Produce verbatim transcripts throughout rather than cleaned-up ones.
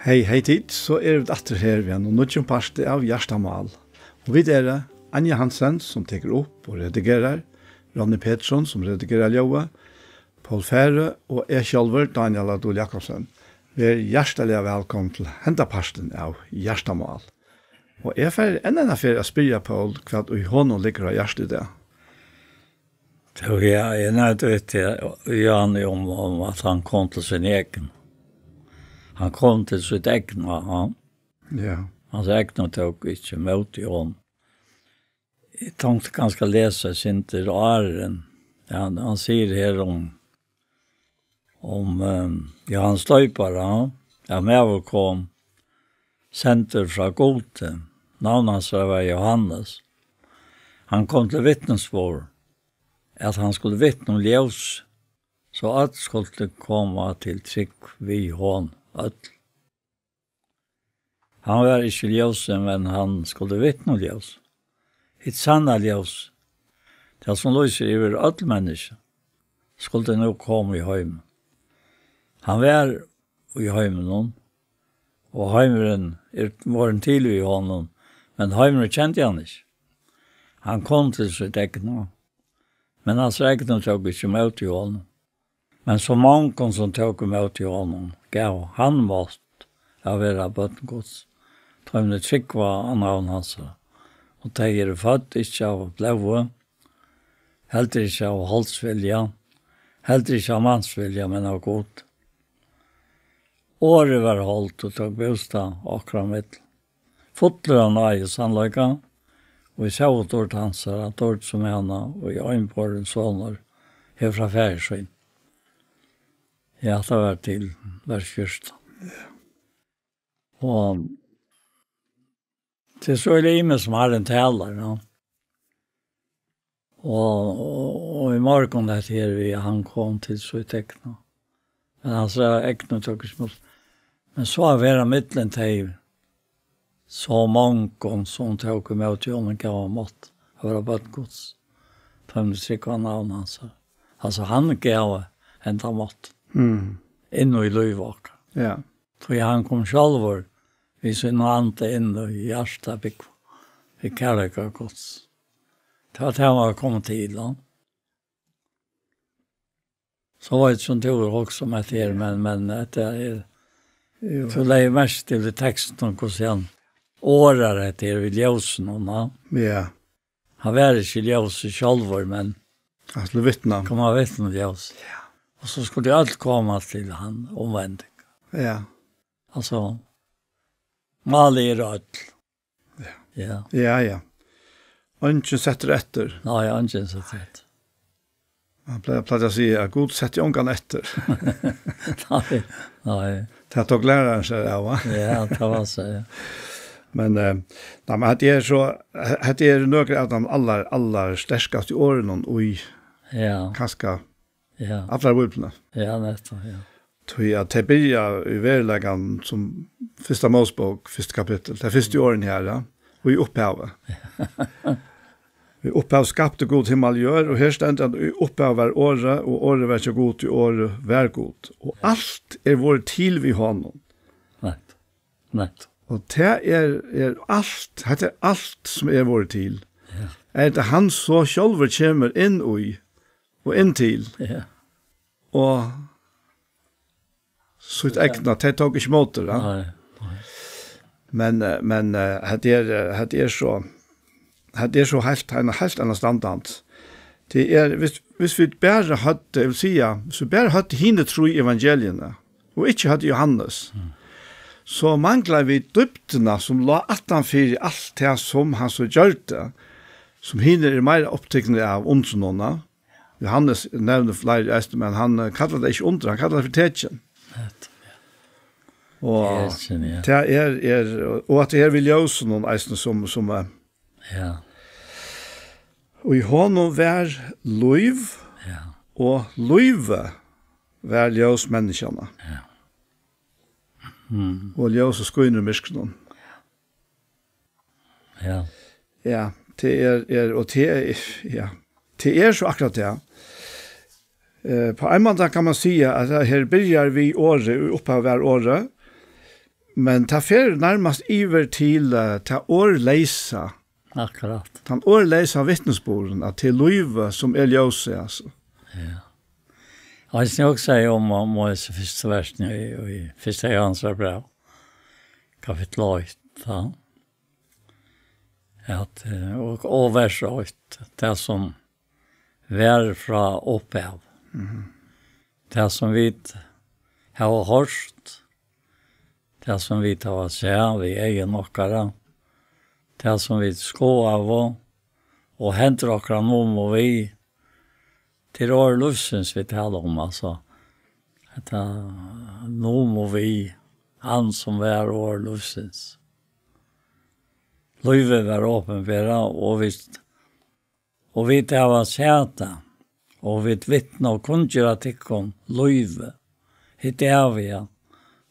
Hey, hey tit, so eru vit aftur her við einum nýggjum parti av Hjartamál. Og vit eru Anja Hansen, sum tekur upp og redigerar, Ronny Petersson, sum redigerar ljóðið, Poul Færø og eg sjálvur, Dánjal á Dul Jakobsen. Ver hjartaliga vælkomin til henda partin av Hjartamál. Og eg fari enn eina ferð at spyrja Poul, hvat í honum liggur á hjarta í dag. Jú, ja, eg nevndi við teg, Jan, um, um at hann kom til sín egin. Hann kom til sítt egna, ja. Ja. Hans egna tók ikki ímóti honum. Eg tonkti kanska at lesa eitt sindur áðrenn. Ja, hann, hann sigur her um, um, ehm, Jóhannes Doypara, at maður kom sendur frá Gudi. Navn hansara var Jóhannes. Hann kom til vitnisburð, at hann skuldi vitna um ljós, so øll skuldu koma til trúgv við honum, øll. Hann var ikki ljósið, men hann skuldi vitna um ljós. Hitt sanna ljós, tað sum lýsir yvir øll menniskju, skuldi nú koma í heim. Hann var í heiminum, og heimurin er vorðin til við honum, men heimurin kendi hann ikki. Hann kom til sítt egna, men hans egnu tóku ikki ímóti honum. Men so mongum sum tóku ímóti honum, gav hann mátt at vera børn Guds, teimum ið trúgva á navn hansara. Og tey eru fødd ikki av blóði, heldur ikki av holdsvilja, heldur ikki av mansvilja, men av Gud. Orðið var hold og tók bústað okkara millum. Fullur av náði og sannleika, og vit sóu dýrd hansara, dýrd sum hana, og í einborin sonur, her frá faðir sín. Ja, tað var til vers fjúrtan. Og til so er det Ime som Herren taler, ja. Og, og, og í morgun hetta her við, hann kom til sítt egna. Men hansara egnu tóku ikki ímóti. Men so at vera millum tey, so mongum sum tóku ímóti honum, gav hann mátt at vera børn Guds. Teimum trúgva á navn hansara. Altso, hann gav henda mátt. Mm. Inn í lív okkara. Ja. Tí hann kom sjálvur við sínum anda inn í hjarta búgva, við kærleika Guds. Tað var tað, hann var komin til, ja. So veit sum tú hevur hugsað um hetta her, men, men hetta er, jú, tú legði merki til í tekstinum, hvussu hann orðar hetta her við ljósinum, ja. Ja. Hann var ikki ljósið sjálvur, men hann skuldi vitna. Koma vitna um ljós. Ja. Og so skuldu øll koma til hann, umvending. Ja. Altso, málið er øll. Ja. Ja. Ja, ja. Eingin settur eftir. Nei, eingin settur eftir. Man ple-, plagdi at siga at Gud setti ongan eftir. Nei, nei. Tað tók lærarin sær av, va? Ja, tað var so, ja. Men, eh, nei, men hetta er so, hetta er nøkur av teimum allar, allar sterkastu orðunum í, ja, kanska, ja, allar Bíbliuni. Ja, nettupp, ja. Tí at tey byrja í veruleikanum sum fyrsta Mósebók, fyrsta kapittul, tey fyrstu orðini her, ja, og í upphavi. Í upphavi skapti Gud himmal og jørð, og her stendur at í upphavi var Orðið, og Orðið var hjá Gudi, og Orðið var Gud. Og alt er vorðið til við honum. Nettupp. Nettupp. Og tað er, er alt, hetta er alt sum er vorðið til. Ja. Er tað hann so sjálvur kemur inn í, og inn til. Ja. Og sítt egna, tey tóku ikki ímóti, ja. Nei, nei. Men, eh, men, eh, hetta er, eh, hetta er so, hetta er so heilt, ein heilt annan standard. Tað er, hvis, hvis vit bara høvdu, eg vil siga, hvis vit bara høvdu hini trý evangeliini, og ikki høvdu Jóhannes, mm, so mangla vit dýpdina sum lá aftan fyri alt tað sum hann so gjørdi, sum hinir eru meira upptiknir av undrunum. Jóhannes nevnir fleiri eisini, men hann, eh, kallar tað ikki undur, hann kallar tað fyri tekin. Nettupp, ja. Og tekin, ja. Tað er, er, og at tað er við ljósinum eisini sum, sum, eh, ja. Og í honum var lív, ja, og lívið var ljós menniskjanna. Ja. Mm. Og ljósið skínur í myrkrinum. Ja. Ja, tað er, er, og tað er, ja, tað er so akkurát tað. Eh, á ein máta kann man siga, at tað her byrjar við Orðið, í upphavi var Orðið, Men tað fer nærmast yvir til, eh, tað orðleysa. Akkurát. Tann orðleysa vitnisburðin, at til lívið sum er ljósið, altso. Ja. Og eg skal nokk siga um, um hesi fyrstu versini í, í fyrsta Jóhannesar bræv, kapittul eitt, ja. At, eh, og, og vers eitt, tað sum var frá upphav. Mhm. Tað sum vit hava hoyrt, tað sum vit hava sæð við eygum okkara, tað sum vit skoðaðu, og hendur okkara numu við, til orð lívsins vit tala um, altso. Hetta numu við, hann sum var orð lívsins. Lívið var opinberað, og vit, og vit hava sæð tað, og vit vitna og kunngera tykkum lívið, hitt æviga,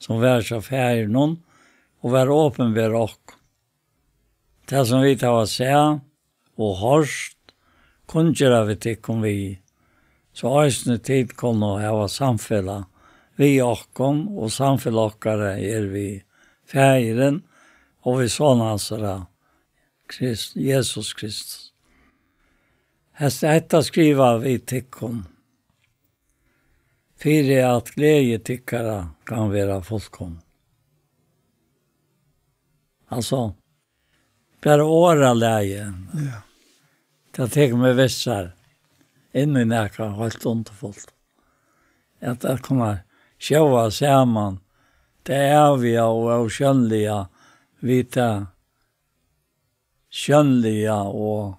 sum var hjá Faðirinum, og var opinberað okkum. Tað, sum vit hava sæð og hoyrt, kunngera vit tykkum við, so eisini tit kunnu hava samfelag við okkum, og samfelag okkara er við Faðirin og við Son hansara, Krist, Jesus Kristus. Hetta, hetta skriva vit tykkum, fyri at gleði tykkara kann vera fullkomin. Altso, bara orðalagið, ja, tað tekur meg við sær inn í nakað heilt undurfult. At, at kunna sjóða saman tað æviga og ósjónliga við tað sjónliga og,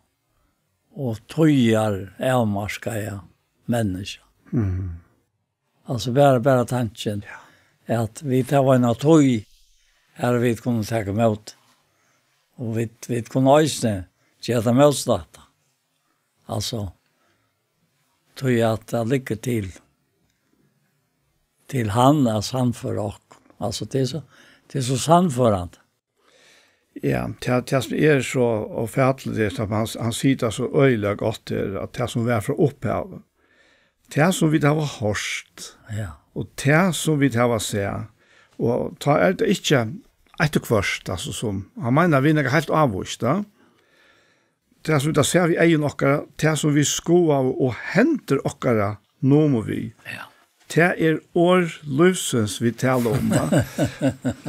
og tíðaravmarkaða menniskja. Mhm. Altso, bara, bara tankin, ja, at vit hava eina tíð, har vit kunnu taka ímóti. Og vit, vit kunnu eisini gera tað mótsatta. Altso, tí at tað liggur til, til hann at sannføra okkum. Altso, tað er so, tað er so sannførandi. Ja, tað, tað sum er so ófatiligt, er, at hann, hann sigur tað so øgiliga gott her, at tað sum var frá upphavi, tað sum vit hava hoyrt, ja, og tað sum vit hava sæð, og tá er tað ikki eitt og hvørt, altso, sum, hann meinar við nakað heilt ávíst, ja. Tað sum vit hava sæð við eygum okkara, tað sum vit skoðaðu og hendur okkara numu við. Ja. Tað er orð lívsins, vit tala um, va?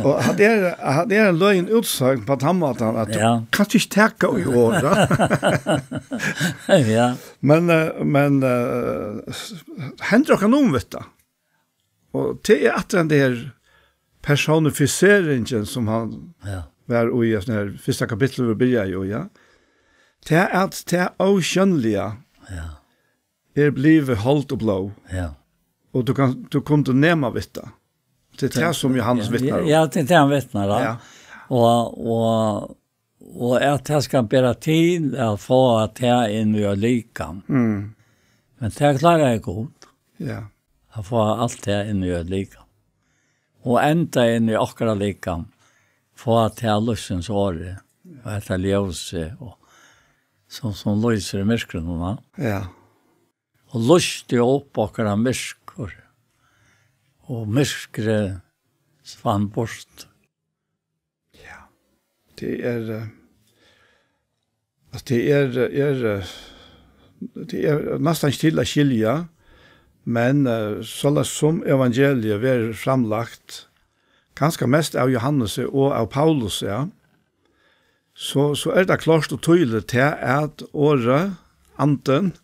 Og hann er, hann er ein løgin útsøgn á tann mátan, at tú, ja, kanst ikki taka í orð, va? Ja. Men, eh, men, eh, s-, hendur okkara numu við tað. Og tað er aftur hann her personifiseringin, sum hann, ja, var í, í sånn her fyrsta kapittul, vit byrjaðu í, ja. Tað at tað ósjónliga, ja, er blivið hold og blóð. Ja. Og tú kann, tú kundi nema við tað. Tað er tað sum Jóhannes vitnar um. Ja, tað er tað hann vitnar, ja. Ja. Og, og, og at tað skal bera til at fáa tað inn í eitt likam. Mm. Men tað klárar Gud. Ja. At fáa alt tað inn í eitt likam. Og enda inn í okkara likam. Fáa tað lívsins orðið. Og hetta ljósið, og sum, sum lýsir í myrkrinum, va? Ja. Og lýsti upp okkara myrkur, og myrkrið svann burt. Ja, tað er, eh, at tað er, er, eh, tað er næstan ikki til at skilja, men, eh, soleiðis sum evangeliið verður framlagt, kanska mest av Jóhannesi og av Paulusi, ja, so, so er tað klárt og týðiligt tað, at orðið, andin,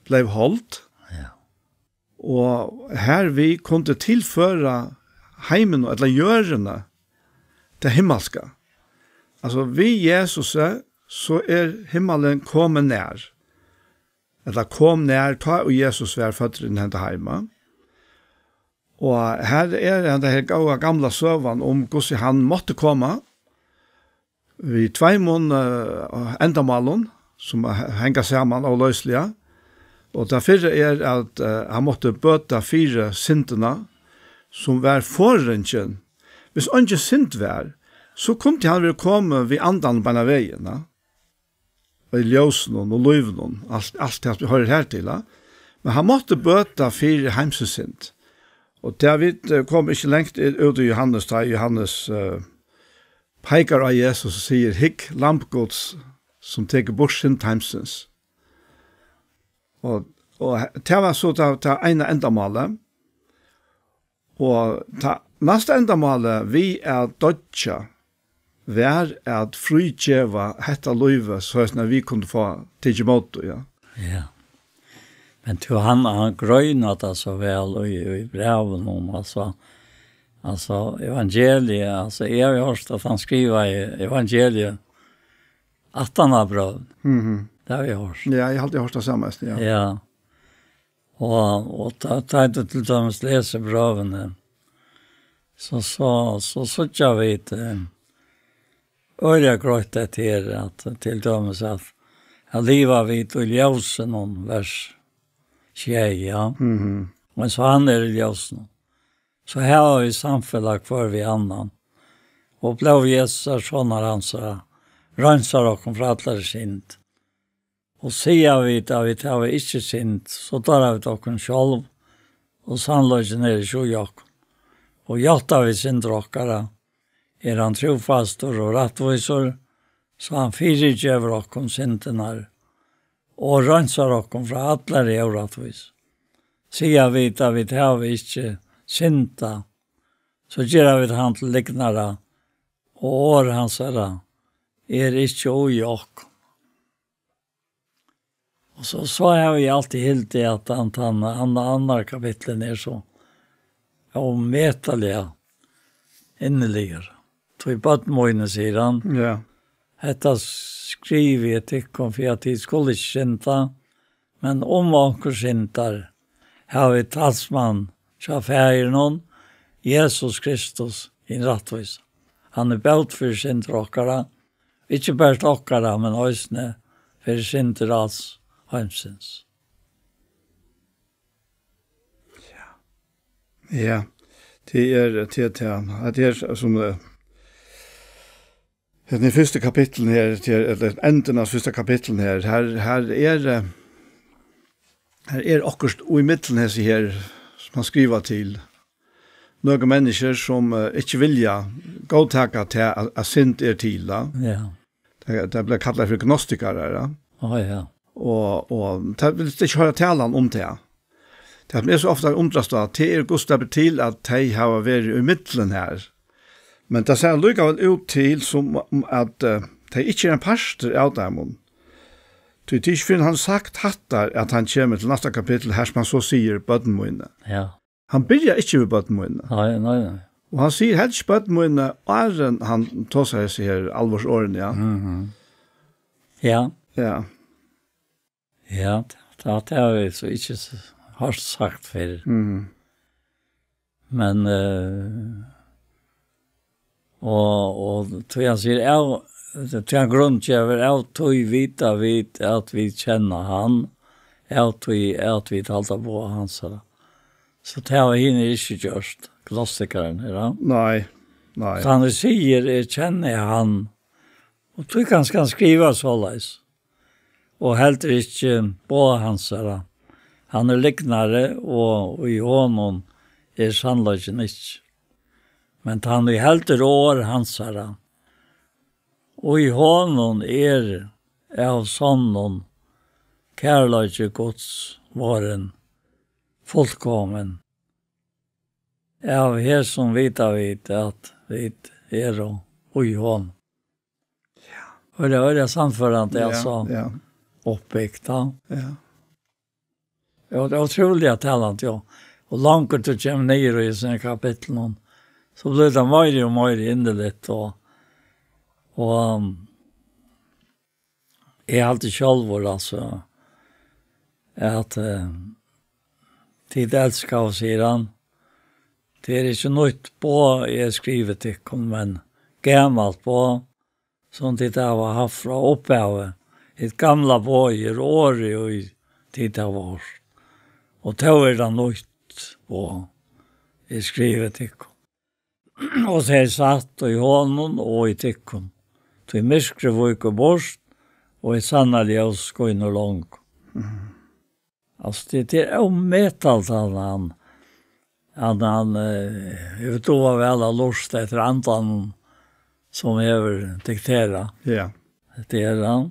bleiv hold. Ja. Og hervið kundi tilføra heiminum, ella jørðini, tað himmalska. Altso, við Jesusi, so er himmalin komin nær. Ella kom nær, tá ið Jesus var føddur inn í henda heim. Og her er henda her góða gamla søgan um, hvussu hann mátti koma, við tveimum, eh, endamálum, sum he-, hanga saman óloysiliga. Og tað fyrra er, at, eh, hann mátti bøta fyri syndina, sum var forringin. Hvis eingin synd var, so kundi hann verið komin við andan beinan vegin, ja. Og í ljósinum og lívinum, alt, alt tað sum hoyrir her til, ja. Men hann mátti bøta fyri heimsins synd. Og tá vit, eh, koma ikki langt i-, út í Jóhannes, tá Jóhannes, eh, peikar á Jesus og sigur: "Hygg, Lamb Guds, sum tekur burt synd heimsins." Og, og he-, tað var so tað, tað eina endamálið. Og tað næsta endamálið við at doyggja var at frígeva hetta lívið, so at vit kundu fáa tikið ímóti, ja. Ja. Men tú, hann, hann greinar tað so væl í, í brævinum, altso, altso, evangeliið, altso, eg havi hoyrt at hann skrivaði evangeliið aftan á brøv. Mhm. Tað havi eg hoyrt. Ja, eg haldi, eg hoyrt tað sama, ja. Ja. Og, og tá, tá tú til dømis lesur brøvini, so, so, so síggja vit, eh, øgiliga greitt hetta her, at til dømis at, at liva vit í ljósinum, vers sjey, ja. Mhm. Men so hann er í ljósinum. So hava vit samfelag hvør við annan. Og blóð Jesusar, sonar hansara, reinsar okkum frá allari synd. Og siga vit, at vit hava ikki synd, so dára vit okkum sjálv, og sannleikin er ikki í okkum. Og játta vit syndir okkara, er hann trúfastur og rættvísur, so hann fyrigevur okkum syndirnar, og reinsar okkum frá allari órættvísu. Siga vit, at vit hava ikki syndað, so gera vit hann til lygnara, og orð hansara er ikki í okkum. Og so, so havi eg altíð hildið, at hann, hann, hann, annar kapitlin er so ómetaliga inniligur. Tí børn míni, sigur hann, ja, hetta skrivi eg tykkum, fyri at tit skulu ikki synda, men um onkur syndar, havi vit talsmann hjá Faðirinum, Jesus Kristus, hin rættvísa. Hann er bót fyri syndir okkara, ikki bert okkara, men eisini fyri syndir als heimsins. Ja. Ja, tað er, tað er, tað er, tað er sum, eh, hetta er fyrsta kapittul her, tað er, ella endin av fyrsta kapittul her. Her, her er, eh, her er okkurt í millum hesi her, sum hann skrivar til. Nøkur menniskju sum, eh, ikki vilja góðtaka tað, at, at synd er til, ja. Ja. Tað, tað bleiv kallað fyri gnostikarar, ja. Á, ja. Og, og tað vil ikki hoyra talan um tað. Tað sum eg so ofta undrast á, tað er, hvussu tað ber til, at tey hava verið í millum her. Men tað sær allíkavæl út til, sum um at, eh, tey ikki eru ein partur av teimum. Tí tað er ikki fyrr enn hann sagt hatta, at hann kemur til næsta kapittul, har sum hann so sigur: "Børn míni." Ja. Hann byrjar ikki við: "Børn míni." Nei, nei, nei. Og hann sigur helst ikki: "Børn míni", áðrenn hann tosar hesi her alvorsorðini, ja. Mhm. Ja. Ja. Ja, tað, tað, tað havi eg so ikki s-, hoyrt sagt fyrr. Mhm. Men, eh, og, og tí hann sigur, av, tí hann grundgevur, av tí vita vit, at vit kenna hann, av tí, at vit halda boð hansara. So tað hava hinir ikki gjørt, gnostikararnir, ja. Nei, nei. So hann sigur, eg kenni hann, og tí kanska hann skrivar soleiðis. Og heldur ikki boð hansara. Hann er lygnari, og í honum er sannleikin ikki. Men tann ið heldur orð hansara, og í honum er av sonnum kærleiki Guds vorðin fullkomin. Av hesum vita vit, at vit eru í honum. Ja. Og tað er, tað er sannførandi, ja, altso, ja, uppbygt, ja. Ja. Ja, tað er ótrúliga talandi, ja. Og langt tú kemur niður í hesum kapitlinum, so blívur tað meira og meira inniligt, og, og, um, eg haldi sjálvur, altso, at, eh, tit elskaðu, sigur hann, tað er ikki nýtt boð eg skrivi tykkum, men gamalt boð, sum tit hava havt frá upphavi. Hitt gamla boðið er orðið, ið tit hava hoyrt. Og tó er tað nýtt boð eg skrivi tykkum. Og tað er satt í honum og í tykkum. Tí myrkrið víkur burt, og eitt sannað ljós skínur longu. Mhm. Altso, tað, tað er ómetalt, at hann, Hann, hann, eh, hevur dugað væl at lurta eftir andanum, sum hevur dikterað. Ja. Hetta er hann.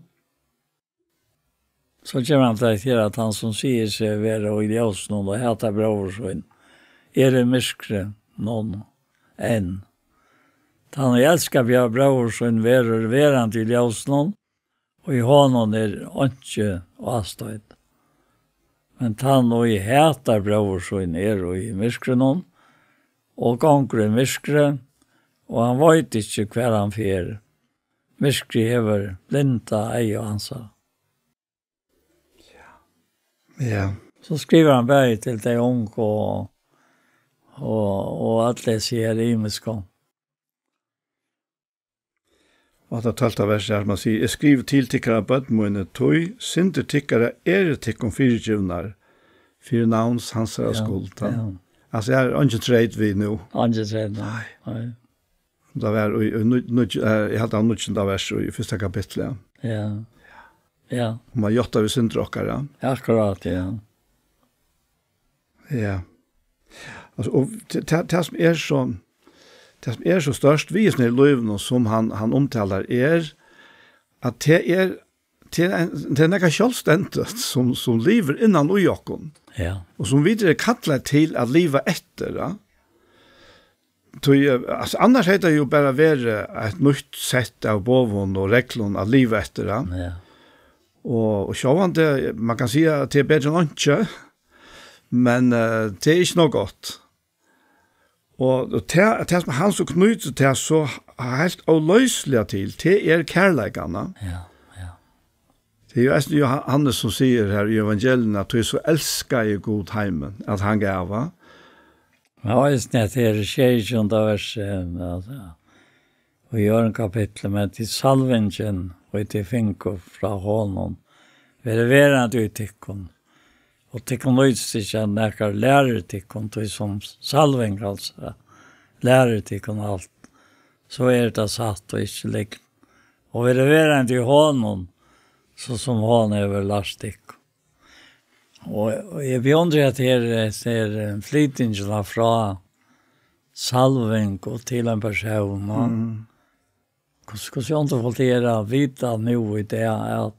So kemur hann til at siga, at hann, sum sigur seg vera í ljósinum og hatar bróður sín, er í myrkrinum enn. Tann, ið elskar bjó-, bróður sín, verður verandi í ljósinum, og í honum er einki ástoyt. Men tann, ið hatar bróður sín, er í myrkrinum og gongur í myrkri, og hann veit ikki, hvar hann fer. Myrkrið hevur blindað eygu hansara. Ja. So skrivar hann bæði til tey ungu og, og, og øll hesi her ymisku. Og hetta tólvta vers her, man sigur: "Eg skrivi til tykkara, børn míni, tí syndir tykkara eru tykkum fyrigivnar fyri navns hansara Ja, skuld." Ja. Altso, her er eingin treyt við nú. Eingin treyt, nei. Nei. Nei. Tað var í, í nú-, nú-, eh, eg helt av níggjunda vers í fyrsta kapitli, ja. Ja. Ja. Um at játta við syndir okkara. Akkurát, ja. Ja. Altso, og t-, t-, tað sum er so, tað sum er so stórt við hesum her lívum, sum hann, hann umtalar, er, at tað er, tað er ein, tað er nakað sjálvstendigt, sum, sum livir innan í okkum. Ja. Og sum vit eru kallaðir til at liva eftir, ja. Tí, eh, altso, annars hevði tað jo bara verið eitt nýtt sett av boðum og reglum at liva eftir, ja. Ja. Og, og sjálvandi, man kann siga, at tað er betri enn einki, men, eh, tað er ikki nóg gott. Og, og tað, tað sum hann so knýtir tað so heilt óloysiliga til, tað er kærleikan, ja. Ja, ja. Tað er jo eisini Jóhannes, sum sigur her í evangelium, at tí so elskaði Gud heimin, at hann gav, va? Men eisini at her er sjeyogtjúgunda vers, eh, altso, og í øðrum kapitli, men tí salvingin, og tí fingu frá honum, verður verandi í tykkum, og tykkum nýtist ikki, at nakar lærir tykkum, tí sum salving, altso, lærir tykkum alt, so er tað satt og ikki lygn. Og verður verandi í honum, so sum hon hevur lært tykkum. Og, og eg beundri at her, eh, her, eh, flytingina frá salving og til ein persón, va? Mm. Hvussu, hvussu undurfult er at vita nú í dag, at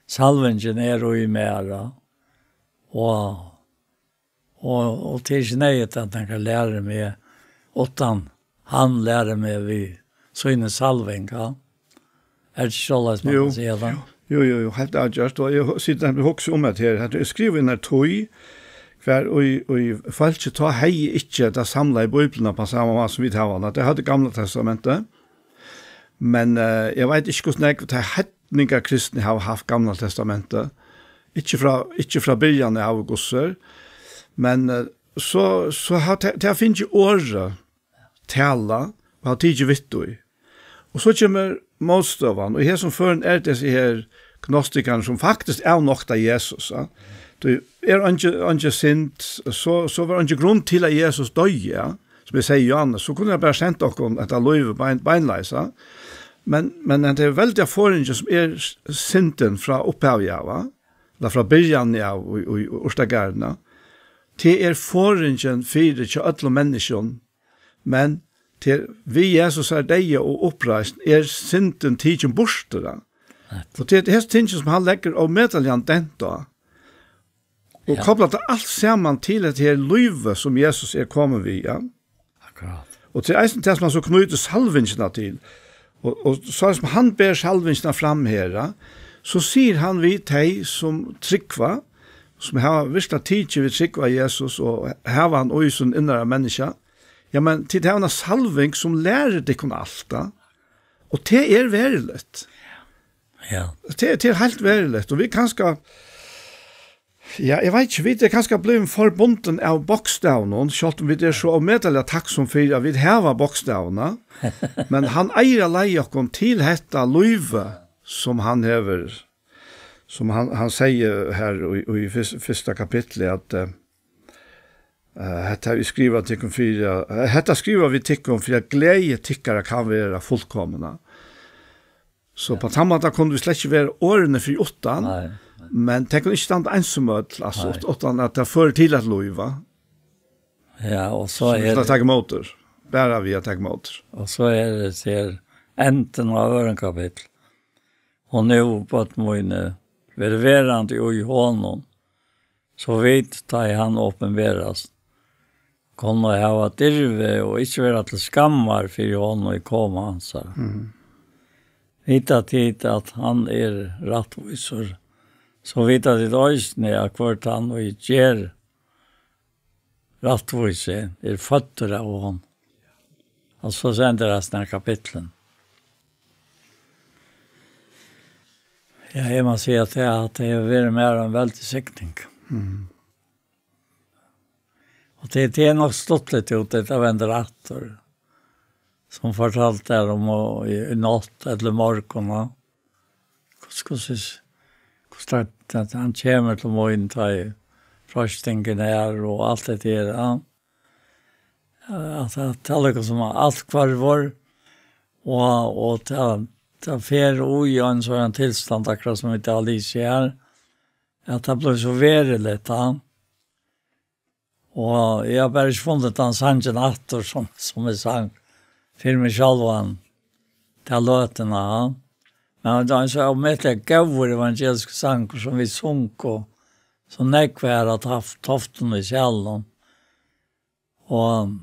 salvingin er í mær, ja. Og, og, og tað er ikki neyðugt, at hann kann læra meg, uttan hann lærir meg við síni salving, ja. Er tað ikki soleiðis, man Jú. Kann siga tað? Jú, jú, jú, heilt avgjørt. Og eg hu-, siti og hugsi um at her, at eg skrivi inn her tøy, hvar í, í fólki tá hevði ikki tað samlaði Bíbliuna á sama máta sum vit hava hana. Tey høvdu Gamla Testamentið. Men, eh, eg veit ikki, hvussu nógv tey heidningar kristni hava havt Gamla Testamentið. Ikki frá, ikki frá byrjan av, hvussu er. Men, eh, so, so hava tey, tey hava fingið orðið tala, og hava tikið við tí. Og so kemur mótstøðan, og í hesum førum er tað hesi her gnostikararnir, sum faktiskt avnokta Jesus, ja. Tí er einki, einki synd, so, so var einki grund til, at Jesus doyði, ja. Sum eg sigi, Jóhannes, so kundi hann bara sent okkum hetta lívið bein-, beinleiðis, ja. Men, men hetta er veldiga forðingin, sum er syndin frá upphavi, ja, va? Ella frá byrjan av, í, í, í urtagarðinum, ja. Tað er forðingin fyri hjá øllum menniskjum, men til, við Jesus er deyða og uppreisn er syndin tikin burtur, ja. Rætt. Og til hesi tingini sum hann leggur ómetaligan dent á. Og Ja. Koplar tað alt saman til hetta her lívið sum Jesus er komin við, ja. Akkurát. Og til eisini tað sum hann so knýtir salvingina til. Og, og so sum hann ber salvingina fram her, ja, so sigur hann við tey sum trúgva, sum hava virkuliga tikið við trúgv á Jesus og hava hann í sín innara menniskja. Ja, men tit hava eina salving sum lærir tykkum alt, ja. Og tað er veruligt. Ja. Tað, tað er heilt veruligt. Og vit kanska, ja, eg veit ikki, vit eru kanska blivin forbundin av bókstavunum, sjálvt um vit eru so ómetaliga takksom fyri, at vit hava bókstavuna. Men hann eigur at leiða okkum til hetta lívið, sum hann hevur, sum hann, hann segði her í, í fyrst-, fyrsta kapitli, at, eh, eh, hetta havi eg skrivað tykkum fyri, eh, hetta skriva vit tykkum fyri, at gleði tykkara kann vera fullkomna. So Á tann mátan kundu vit slett ikki verið orðini fyri uttan, Nei, nei. Men tey kunnu ikki standa einsamøll, altso, Nei. Ut-, uttan at tað førir til eitt lív, va? Ja, og so sum er til at taka ímóti. Bara við at taka ímóti. Og so er tað her endin av øðrum kapitli. Og nú, børn míni, verið verandi í honum, so vit, tá ið hann opinberast, kunnu hava dirvi og ikki vera til skammar fyri honum í koma hansara. Mhm. Vita tit, at hann er rættvísur, so vita tit eisini, at hvør tann, ið ger rættvísi, er føddur av honum. Og so stendur restin av kapitlinum. Ja, eg má siga, at tað, at tað hevur verið mær ein veldig signing. Mhm. Og tað, tað er nokk stuttligt út, tað vendir aftur, sum fortalt er um og í, í nátt ella í morgun, ja. Hvussu, hvussu, hvussu tað, at hann kemur til mín, tá ið freistingin er, og alt hetta her, ja. At, at tað er líka sum at alt hvørvar, og, og tað, tað fer í ein sånn tilstand, akkurát sum vit hava lisið her, at tað blívur so veruligt, ja. Og eg havi bara ikki funnið tann sangin aftur, sum, sum eg sang fyri meg sjálvan ta løtuna, ja. Men tað er ein so ómetaliga góður evangeliskur sangur, sum vit sungu, sum nógv var á Toft-, Toftum í Skjaldunum. Og,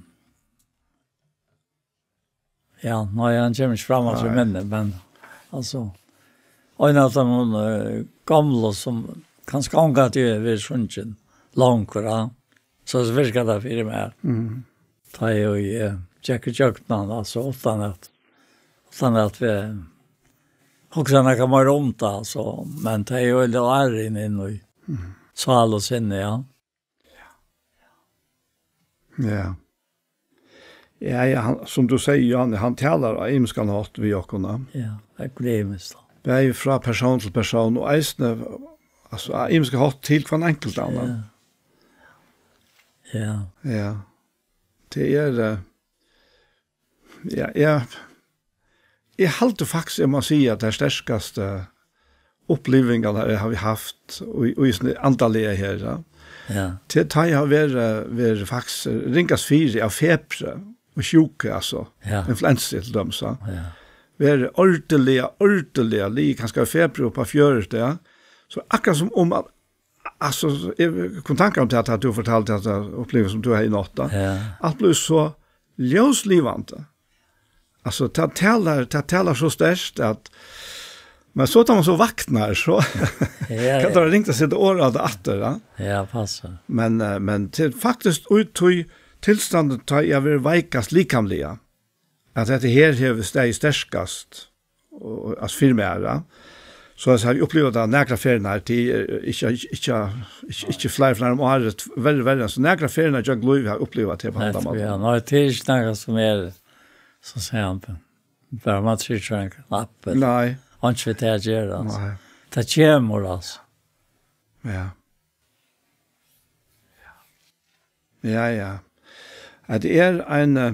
ja, nei, hann kemur ikki fram, altso, í minni, men, altso, ein av teimum, eh, gomlu, sum kanska ongantíð hevur verið sungin longur, ja. So, so virkar tað fyri meg. Mhm. Tá eg, eh, gekk í gjøgnum hann, altso, uttan at, uttan at vit hugsa nakað meira um tað, altso, men tað er jo veldig ærin inn í Mhm. sál og sinni, ja. Ja. Ja, ja, hann, sum tú sigur, Johan, hann talar á ymiskan hátt við okkum, ja. Ja, tað er ymiskt, ja. Bæði frá persón til persón, og eisini, altso, á ymiskan hátt til hvønn enkelt annan. Ja. Ja. Ja. Tað er, eh, ja, ja. Eg haldi faktiskt, eg má siga, at tær sterkastu upplivingarnar eg havi havt í, í sånn andaliga her, ja. Ja. Til tá eg havi verið, verið faktiskt ringast fyri av febri og sjúku, altso. Ja. Influensu til dømis, ja. Ja. Verið ordiliga, ordiliga, ligið kanska í febri upp á fjøruti, ja. So akkurát sum um at, altso, eg kom í tankar um tað, at tú fortaldi at tað uppliving sum tú hevði í nátt, ja. Ja. Alt bleiv so ljóslivandi. Altso, tað talar, tað talar so sterkt at, men so tá man so vaknar, so Ja, kann ja. tað vera ringt at seta orð á tað aftur, ja. Ja, passar. Men, eh, men tað er faktiskt út í tilstandin, tá eg havi verið veikast likamliga, at hetta her hevur staðið sterkast, og, og, altso, fyri mær, ja. So eg havi upplivað tað nakrar ferðir her, tí, eh, ikki, ikki, ikki, ikki, ikki fleiri, fleiri um árið, verri, verri, so nakrar ferðir gjøgnum lívið havi eg upplivað tað á Nei, annan máta. ja, nei, tað er ikki nakað sum er, sum sigur hann, bara man trykkir ein knapp, ella Nei. einki við tað at gera, altso. Nei. Tað kemur, altso. Ja. Ja, ja. At tað er ein, eh,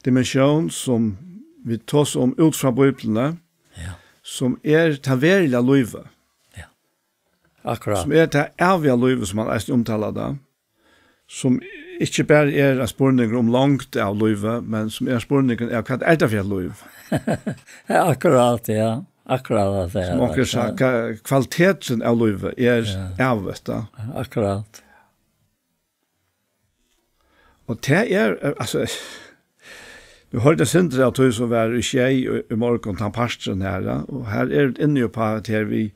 dimensión, sum vit tosa um út frá Bíbliuni, Ja. sum er tað veruliga lívið. Ja. Akkurát. Sum er tað æviga lívið, sum hann eisini umtalar tað. Sum ikki bara er ein spurningur um longd av lívi, men sum er spurningurin av, hvat er tað fyri eitt lív? Ja, akkurát, ja. Akkurát at tað er Sum onkur tað. sa, hva, kvalitetin av lívi er Ja. ævigt, ja. Akkurát. Og tað er, eh, altso, nú hoyrdi eg Sindre av tí sum var í sjey í, í morgun, tann parturin her, ja, og her er vit inni uppá at her við,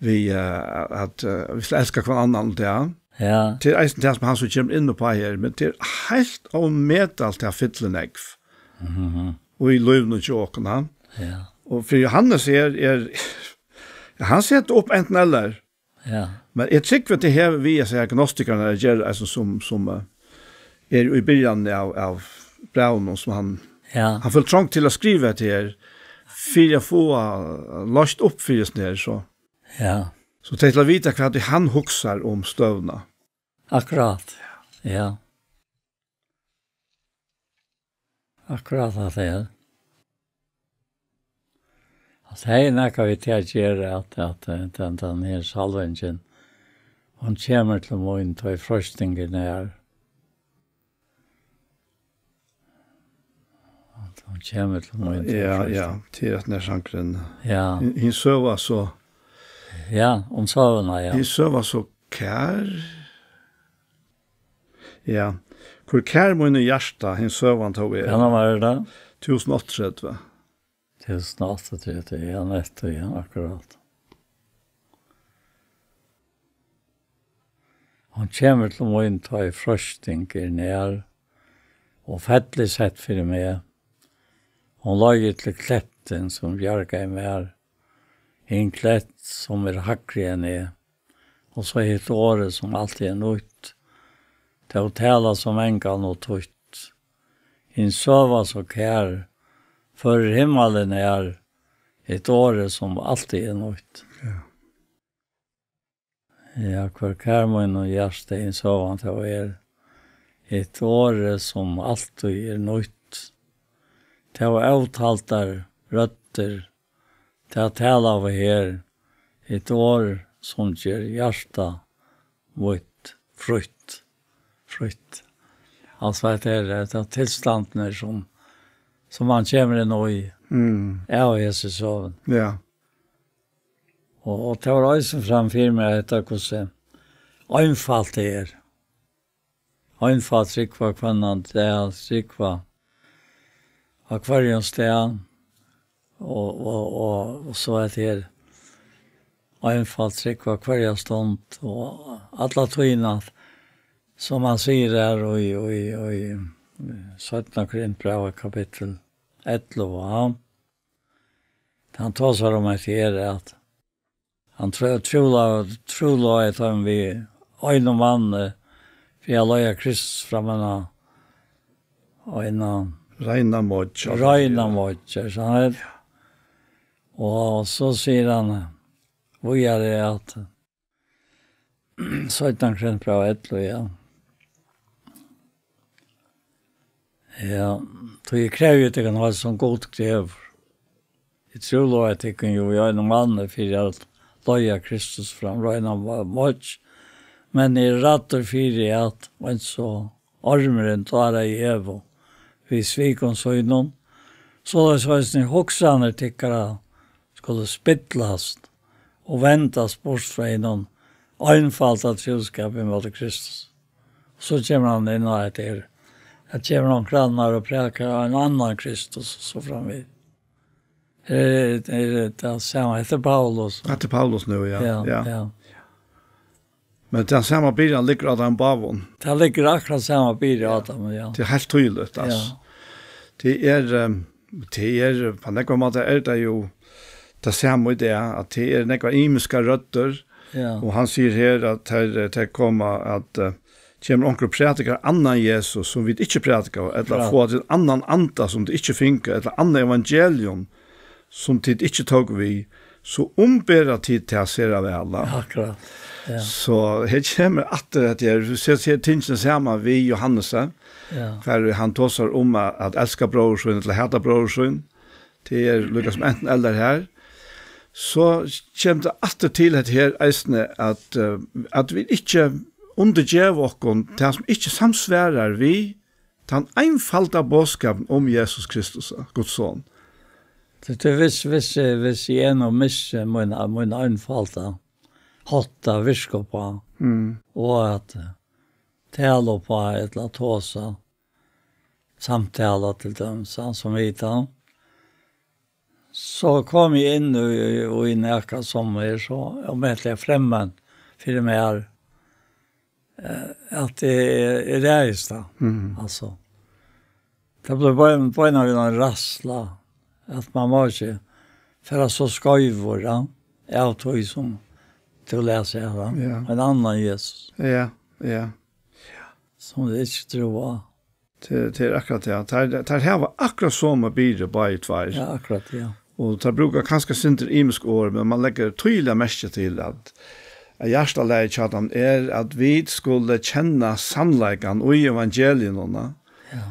við, eh, at, eh, vit skal elska hvønn annan og tað. Ja. Tað er eisini tað sum hann so kemur inn uppá her, men tað er heilt ómetalt, tað fyllir nógv Mhm. í lívinum hjá okkum, ha? Ja. Og fyri Johannes her er, hann setur upp enten eller. Ja. Men eg trúgvi, at tað hevur við at siga gnostikararnar at gera, altso, sum, sum, eh, er í byrjan av, av brævinum, sum hann, Ja. hann følir trong til at skriva hetta her, fyri at fáa loyst upp fyri sånn her, so. Ja. So tey til at vita, hvat hann hugsar um støðuna. Akkurát. Ja. Akkurát at tað er. At tað er nakað við tað at gera, at, at, eh, tann, tann her salvingin, hon kemur til mín, tá ið freistingin er. Hon kemur til mín, ja, ja, til at nær sangurin. Ja. Hin, hin søga so. Ja, um søguna, ja. Hin søga so kær. Ja. Hvør kær mín í hjarta, hin søgan tó er. Ja, nú var tað. Túsund og áttaogtretivu. Túsund og áttaogtretivu, ja, nettupp, ja, akkurát. Hon kemur til mín, tá ið freisting er nær, og fell er sett fyri meg. Hon leiðir til klettin, sum bjargaði mær, hin klett, sum er hægri enn eg, og so hitt orðið, sum altíð er nýtt, tó talað so mangan og týtt. Hin søga so kær, førir himmalin nær, hitt orðið, sum altíð er nýtt. Ja. Ja, hvør kær mín og hjarta hin søgan tó er, hitt orðið, sum altíð er nýtt. Tó ótaldar røddir, tað talaðu her, hitt orð, sum ger hjarta mítt frítt, frítt. Altso, hetta er, hetta er tilstandin, sum, sum man kemur inn í, mm, av hesi søguni. Ja. Og, og tað var eisini fram fyri meg, hetta, hvussu einfalt tað er. Einfalt trúgva hvønn dag, trúgva á hvørjum stað, og, og, og, og so er tað her einfalt trúgva hvørja stund, og alla tíðina, sum hann sigur her í, í, í, í seinna Korintbrævi, kapittul ellivu, ja. Hann tosar um hetta her, at hann trú-, trúla-, trúlovaði teimum við einum manni, fyri at leiða Kristus fram á eina, á eina reina moyggj, reina moyggj, er sant? Og so sigur hann víðari at, seinna Korintbræv ellivu, ja. Ja, tí eg krevji tykkum alt sum Gud krevur. Eg trúlovaði tykkum jú í einum manni fyri at leiða Kristus fram reina mo-, moyggj, men eg eri ræddur fyri at, eins og ormurin dáraði Evu við svikum sínum, soleiðis eisini hugsanir tykkara skulu spillast og vendast burt frá hinum einfalda trúskapi móti Kristus. So kemur hann inn á hetta her, at kemur onkur annar og prædikar ein annan Kristus, og so framvegis. Er, er tað sama? Hetta er Paulus. Hetta er Paulus nú, ja. Ja, ja. Ja. Men tað sama byrðan liggur á teimum báðum. Tað liggur akkurát sama byrði á teimum, ja. Tað er heilt týðiligt, altso. Ja. Tað er, ehm, tað er, á nógvar mátar er tað jú tað sama í dag, at tað er nógvar ymiskar røddir, ja, og hann sigur her, at tær, tær koma at, eh, kemur onkur og prædikar annan Jesus, sum vit ikki prædika, ella, akkurát, fáa tit annan anda, sum tit ikki fingu, ella annað evangelium, sum tit ikki tóku við, so umbera tit tað sera væl, ja. Akkurát, ja. So her kemur aftur at eg, tú sær, sær tingini saman við Jóhannes, ja, hvar hann tosar um at, at elska bróður sín ella hata bróður sín. Tað er líka sum antin ella her. So kemur tað aftur til hetta her eisini, at, eh, at vit ikki undirgeva okkum tað, sum ikki samsvarar við tann einfalda boðskapin um Jesus Kristus, Guds Son. Tí, tí, hvis, hvis, eh, hvis eg nú missi mín, mín einfalda hátt at virka uppá, mm, og at, eh, tala uppá ella tosa, samtala til dømis, ja, sum vit, ja, so kom eg inn í, í, í nakað sum er so ómetaliga fremmant fyri mær, eh, at eg, eg ræðist tað. Mhm. Altso, tað bleiv bein-, beinanvegin ein ræðsla, at man má ikki fara so skeivur, ja, av tí sum tú lesur her, ja. Ja. Ein annan Jesus. Ja, ja. Sum vit ikki trúgva. Tað, tað er akkurát tað. Teir, teir hava akkurát somu byrði, báðir tveir. Ja, akkurát, ja. Og teir brúka kanska eitt sindur ymisk orð, men man leggur týðiliga merki til, at, at hjartalagið hjá teimum er, at vit skulu kenna sannleikan í evangelium, ja. Ja.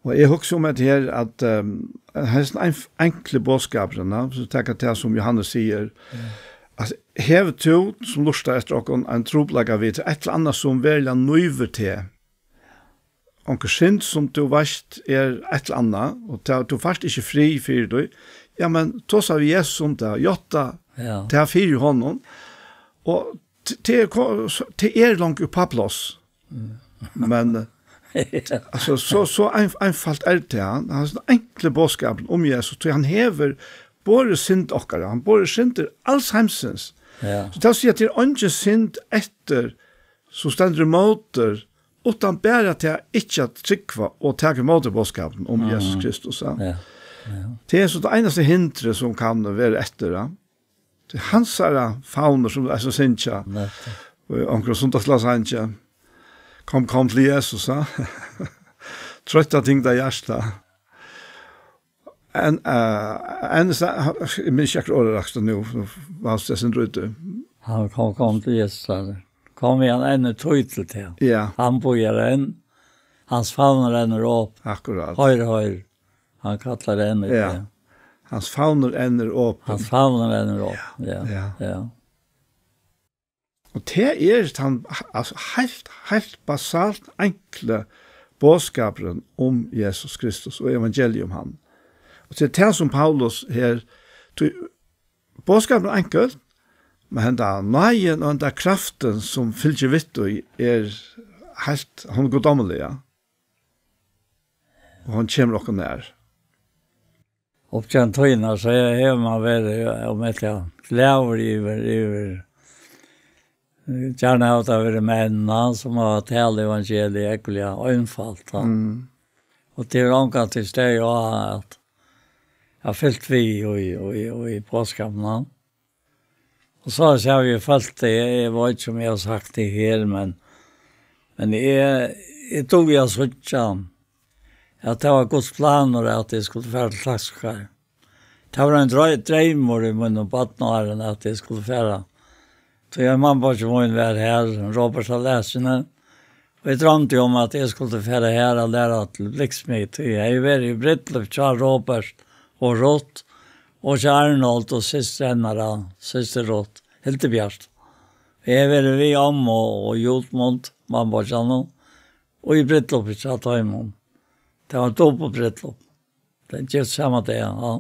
Og eg hugsi um hetta her, at, ehm, hesin einf-, enkli boðskapurin, ja, so taka tað sum Jóhannes sigur, ja, at hevur tú, sum lurtar eftir okkum, ein trupulleika við eitt ella annað sum veruliga nívir teg, onkur synd sum tú veitst er eitt ella annað, og tað, tú fært ikki frið fyri tí, ja, men tosa við Jesus um tað, játta Ja. tað fyri honum, og t-, tað er ko-, so, tað er langt upp á pláss. Mm. Men, eh, Ja. altso, so, so ein-, einfalt er tað, ja. Hann er so enkli boðskapurin um Jesus, tí hann hevur borið synd okkara, hann borið syndir als heimsins. Ja. So tað vil siga, at tað er eingin synd eftir, sum stendur ímóti, uttan bara tað ikki at trúgva og taka ímóti boðskapinum um Mhm. Jesus Kristus, ja. Ja. Ja. Tað er so tað einasta hindrið sum kann vera eftir, ja. Tað er hansara favnur, sum er so syngja. Nettupp. Og onkur sunnudagsskúlasangi. Kom, kom til Jesus, ja. Trøtta tyngda hjarta. En, eh, en sa-, eg minnist ikki orðið rakst nú, nú var det sin rute. Hann kom, kom til Jesus, sa hann. Kom igjen, enn er tíð til teg. Ja. Hann bíðar enn. Hans favnur enn er op. Akkurat. Hoyr, hoyr. Hann kallar enn í Ja. teg. Hans favnur enn er opin. Hans favnur enn er op. Ja. Ja. Ja. Og tað er tann, altso, heilt, heilt basalt enkli boðskapurin um Jesus Kristus og evangelium um hann. Og tað er tað sum Paulus her, tí boðskapurin er enkul, men henda náðin og henda kraftin sum fylgir við tí er heilt, hon er guddommelig, ja. Og hon kemur okkum nær. Upp til ein tíðina, so he-, hevur man verið, um eg skal, glaður yvir, yvir, eh, gjarna hava tað verið menn, ja, sum hava talað evangeliið ógvuliga einfalt, ja. Mm. Og tað er ongantíð staðið á at, at fylgt við í, í, í, í boðskapinum, ja. Og so, so havi eg følt tað, eg, eg veit ikki, um eg havi sagt tað her, men, men eg, eg dugi at síggja, at tað var Guds planur, at eg skuldi fara til Klaksvíkar. Tað var ein drei-, dreymur í mínum barnaárum, at eg skuldi fara. So eg, mamma og mín var her, Robert á Læsjuni, og eg droymdi um, at eg skuldi fara her og læra til blikksmið. Eg hevði verið í brúdleyp hjá Robert og Ruth, og hjá Arnold og systur hennara, systir Ruth, Hildibjørt. Eg hevði verið við ommu og Judmund, mamma og Janne, og í brúdleypi hjá teimum. Tað var dupultbrúdleyp. Tey giftu sama dag, ja.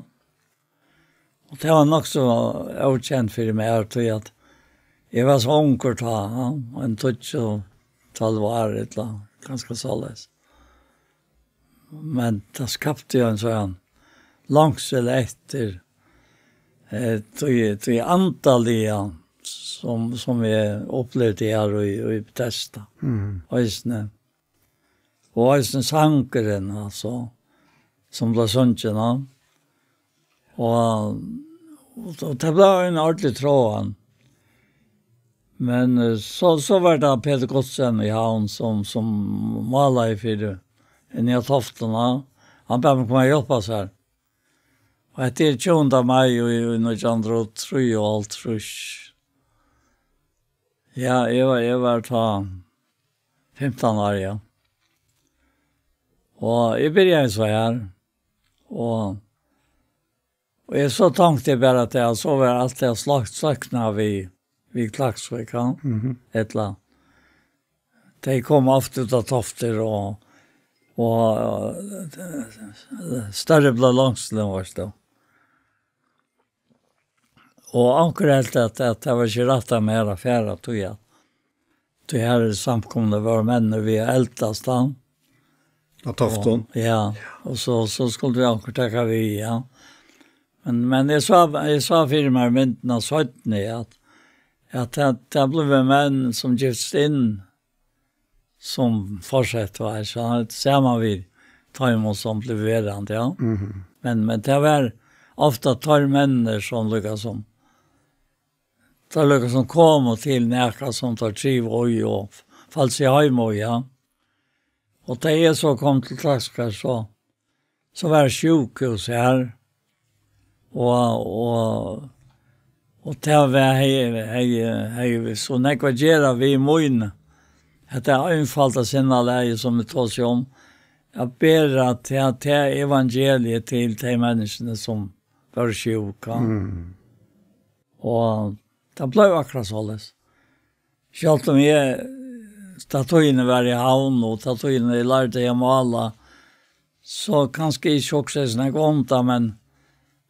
Og tað var nokk so ókent fyri meg, tí at eg var so ungur tá, ja, ein tíggju, tólv ár, ella kanska soleiðis. Men tað skapti jo ein sånn longsul eftir, eh, tí, tí andaliga, sum, sum eg upplivdi her í, í Betesda. Mhm. Eisini. Og eisini sangurin, altso, sum bleiv sungin, ja. Og, og, og tað bleiv ein ordentlig tráan. Men, eh, so, so var tað Peter Gottsen í Havn, sum, sum málaði fyri inni á Toftuni. Hann bað meg koma og hjálpa sær. Og hetta er tjúgunda mai í, í nítjan hundrað og trýoghálvtrýss. Ja, eg var, eg var tá fimtan ár, ja. Og eg byrjaði so her. Og, og eg, so tonkti eg bara at tað, so var alt tað sløkt, sløknað við, við Klaksvík, ja. Mhm. Ella, tey koma ofta út á Toftir og, og, eh, størri bleiv longslin, veitst tú. Og onkur helt at, at tað var ikki rætt av mær at fara, tí at, tí her í samkomuni vóru menn við at eldast, ja. Á Toftum? Og, ja, og so, so skuldi onkur taka við, ja. Men, men eg sá, eg sá fyri mær myndina seinni, at, at tað, tað blivu menn sum giftust inn, sum fortsettu, var, so hann er saman við teimum sum blivu verandi, ja. Mhm. Men, men tað var ofta teir menninir sum líka sum, teir líka sum komu til nakað sum teir trivu í og f-, føltu seg heima í, ja. Og tá eg so kom til Klaksvíkar, so, so var sjúkrahús her, og, og, og tað var, hevði, hevði, hevði so nógv at gera við mín, hetta einfalda sinnalagið, sum vit tosa um, at bera tað, tað evangeliið til tey menniskjuni, sum vóru sjúk, ja. Mm. Og tað bleiv akkurát soleiðis. Sjálvt um eg tá tíðin var í Havn, og tá tíðin eg lærdi at mála, so kanska ikki hugsaði so nógv um tað, men,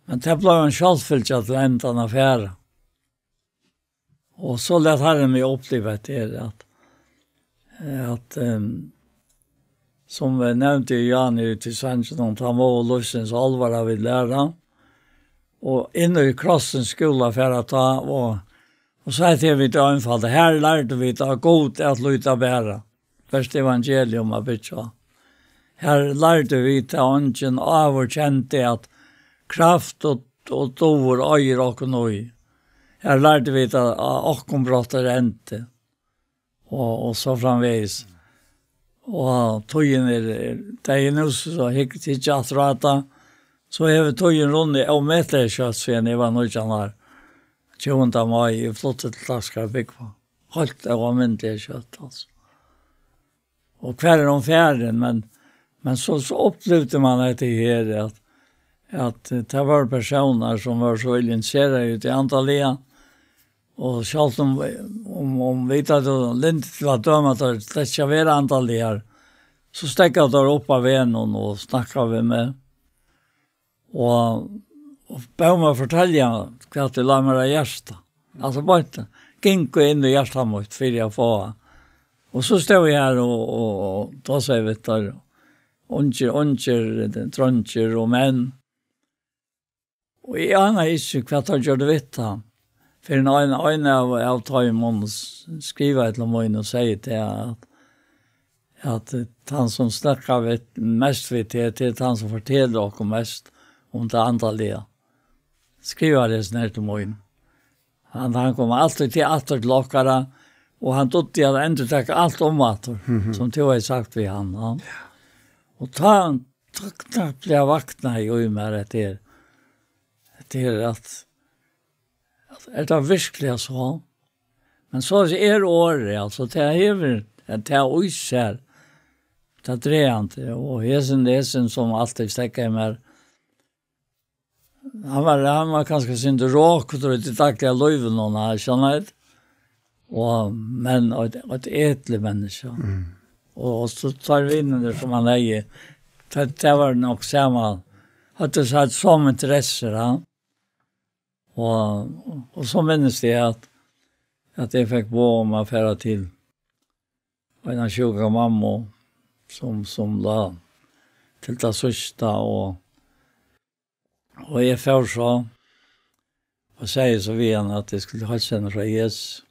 men tað bleiv ein sjálvfylgja til endan at fara. Og so læt Harrin meg uppliva hetta her, at, at, ehm, sum vit nevndu í Jan í tí sangin, um tá má lívsins álvara vit læra, og inn í krossins skúla fara tá, og, og so hetta her við tað einfalda, her lærdu vit av Gud at líta bara. Bert evangelium at byggja á. Her lærdu vit, at eingin áður kendi, at kraft og, og dýrd eigur okkum í. Her lærdu vit, at, at okkum brotnar endi. Og, og so framvegis. Og tíðin er, er, tað er nú so hygg, hygg aftur á tað, so hevur tíðin runnið ómetaliga skjótt, síðan eg var nítjan ár. Tjúgunda mai, eg flutti til Klaksvíkar at búgva. Heilt óalmindiliga skjótt, altso. Og hvar er hon farin? Men, men so, so upplivdi man hetta her, at, at, eh, tað vóru persónar, sum vóru so illa interesseraðir í tí andaliga. Og sjálvt um, um, um vit høvdu lyndi til at døma teir slett ikki at vera andaligar, so steðgaðu teir upp á vegnum og snakkaðu við meg. Og, og bað meg fortelja, hvat ið lá mær á hjarta. Altso, beint, gingu inn í hjarta mítt fyri at fáa. Og so stóð eg her og, og, og tá segði við teir, ungir, ungir, dreingir og menn. Og eg ánaði ikki, hvat teir gjørdu við tað. Fyrr enn ein, ein av, av teimum s-, skrivaði til mín og segði til at, at tann sum snakkar við, mest við teg, tað er tann sum fortelur okkum mest um tað andaliga. Skrivaði hesin her til mín. Hann, hann kom altíð til, aftur til okkara, og hann dugdi at endurtaka alt um aftur, Mhm. sum tú hevði sagt við hann, ja. Og tá, tá knappliga vaknaði eg í mær, at tað er, at tað er at, at er tað virkuliga so? Men so er orðið, altso, tað hevur, at tað í sær, tað dregur hann til, og hesin, hesin sum altíð steðgaði mær, hann var, hann var kanska eitt sindur rokut í tí dagliga lívinum, hann, skilst tú. Og, men eitt, eitt etligt menniskja. Mm. Og, og so teir vinirnir sum hann hevði, tað, tað var nokk sama, høvdu so somu interessu, ja. Og, og so minnist eg at, at eg fekk boð um at fara til eina sjúka mammu, sum, sum lá til tað síðsta, og, og eg fór so, og segði so við hana, at eg skuldi heilsa henni frá Jesus.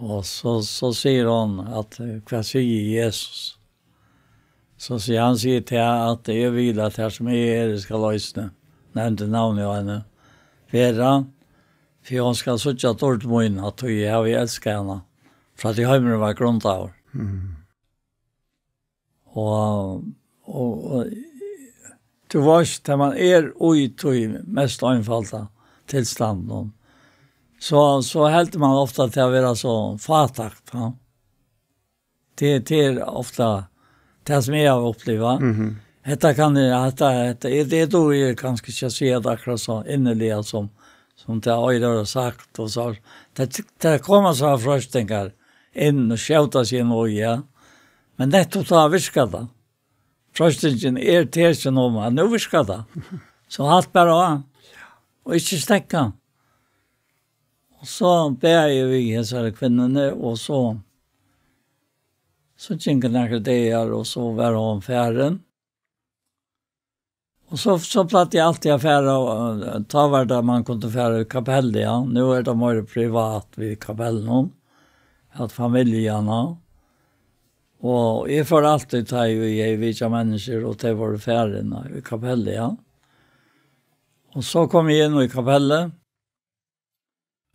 Og so, so sigur hon, at, eh, hvat sigur Jesus? So sigur hann, sigur til hana, at eg vil, at har sum eg eri, skal eisini, nevndi navnið á henni, vera, fyri hon skal síggja dýrd mína, tí eg havi elskað hana, frá tí heimurin var grundaður. Mm. Og, og, og, tú veitst, tá man er í tí mest einfalda tilstandinum, so, so heldur man ofta til at vera so fátækt, ja. Tað, tað er ofta tað sum eg havi upplivað. Mhm. Hetta kann eg, hetta, hetta, eg, eg dugi kanska ikki at siga tað akkurát so inniliga sum, sum tað eigur at vera sagt og so. Tað, tað koma so freistingar inn og skjóta seg inn í, ja. Men nettupp tá virkar tað. Freistingin er tekin um at nú virkar tað. So halt bara á. Og ikki steðga. Og so bað eg við hesari kvinnuni, og so, so gingu nakrir dagar, og so var hon farin. Og so, so plagdi eg altíð at fara, og, eh, tá var tað, man kundi fara í kapellu, ja. Nú er tað meira privat við kapellunum, at familjan, ja. Og eg fór altíð, tá eg, eg vitjaði menniskju, og tey vóru farin, ja, í kapellu, ja. Og so kom eg inn í kapellu,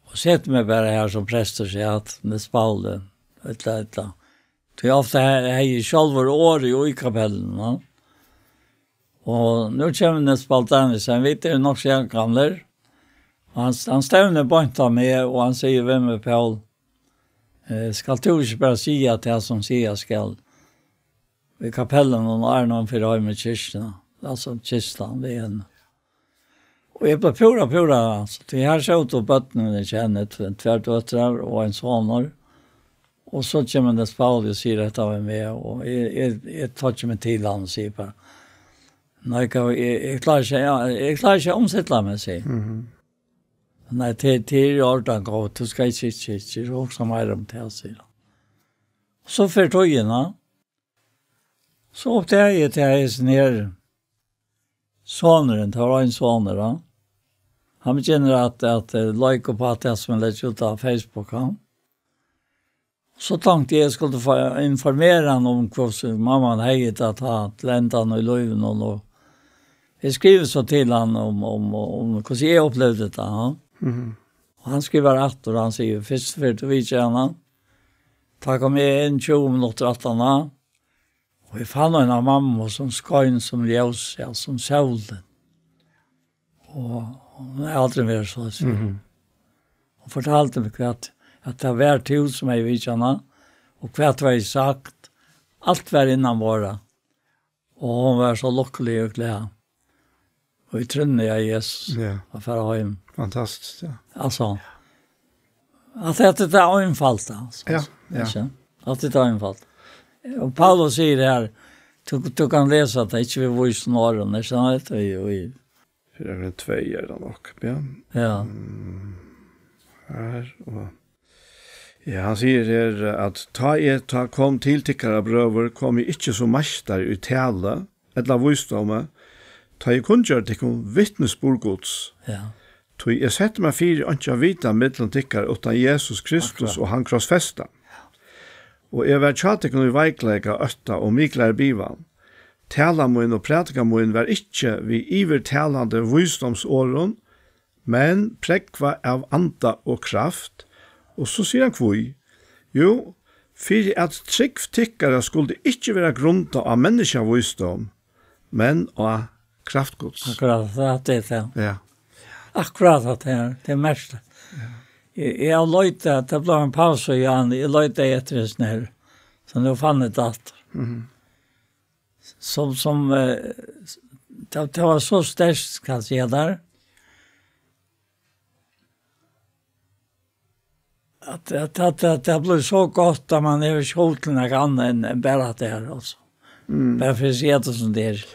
og seti meg bara har sum prestur sat, Niels Pauli, ella, ella. Tí ofta he-, hevði eg sjálvur orðið í kapelluni, ja. Og nú kemur Niels Pauli Danielsen, vit eru nokk so javngamlir. Og hann, hann stevnir beint á meg, og hann sigur við meg, Paul, eh, skalt tú ikki bara siga tað sum siga skal í kapellinum, áðrenn hann fer heim í kirkjuna, altso kistan við henni. Og eg bleiv púra, púra, altso, tí her sótu børnini hjá henni, tv-, tvær døtrar og ein sonur. Og so kemur Nils Pauli og sigur, "Hetta var meg," og eg, eg, eg taki meg til hann og sigi bara, "Nei, hvat, eg, eg klári ikki, ja, eg klári ikki at umstilla meg," sigi eg. "Nei, tað, tað er í ordan, góði, tú skalt ikki, ikki, ikki hugsa meira um tað," sigur hann. So fer tíðin, ja. So uppdagi eg, tað er hesin her sonurin, tað var ein sonur, ja. Hann begynner at, at, eh, leika upp á tað sum eg leggi út á Facebook, ja. So tenkti eg, eg skuldi fá informera hann um hvussu mamman hevði tað tá til endan í lívinum, og eg skrivi so til hann um, um, um hvussu eg upplivdi tað, ja. Og hann skrivar aftur, og hann sigur, "Fyrstu ferð tú vitjaði hana, tá kom eg inn tjúgu minuttir aftan á, og eg fann eina mammu sum skein sum ljós, ja, sum sólin. Og hon hevur aldri verið so." Hon fortaldi meg hvat, at tað var tú sum hevði vitjað hana, og hvat tú hevði sagt, alt var innanborða. Og hon var so lukkulig og glað. Og í trúnni av Jesus, ja, at fara heim. Fantastiskt, ja. Altso, at, at tað er einfalt, altso. Ja, ja. Ikki? At tað er einfalt. Og Paulus sigur her, tú, tú kanst lesa tað, ikki við vísum orðum, ikki sant? Og, og, Fyri ein tvey er tað nokk, ja. Ja. Her, og, ja, hann sigur her, at, "Tá eg tá kom til tykkara, brøður, kom eg ikki sum meistari í tali ella vísdómi, tá eg kunngjørdi tykkum vitnisburð Guds. Ja. Tí eg setti mær fyri einki at vita millum tykkara uttan Jesus Kristus og hann krossfesta. Og eg var hjá tykkum í veikleika, ótta og miklari bivan. Tala mín og prædika mín var ikki við yvirtalandi vísdómsorðum, men prógvað av anda og kraft." Og so sigur hann hví. "Jú, fyri at trúgv tykkara skuldi ikki vera grundað á menniskjavísdóm, men á kraft Guds." Akkurát, tað er tað. Ja. Akkurát tað er, tað er mest. Ja. Eg, eg havi leitað, tað bleiv ein pausa, Jan, eg leitaði eftir hesum her. So nú fann eg tað aftur. Mhm. Sum, sum, eh, tað, tað var so sterkt, skal eg siga tær. At, at, at, at tað bleiv so gott, at man hevur ikki hug til nakað annað enn, enn bara tað her, altso. Mm. Bara fyri at siga tað sum tað er.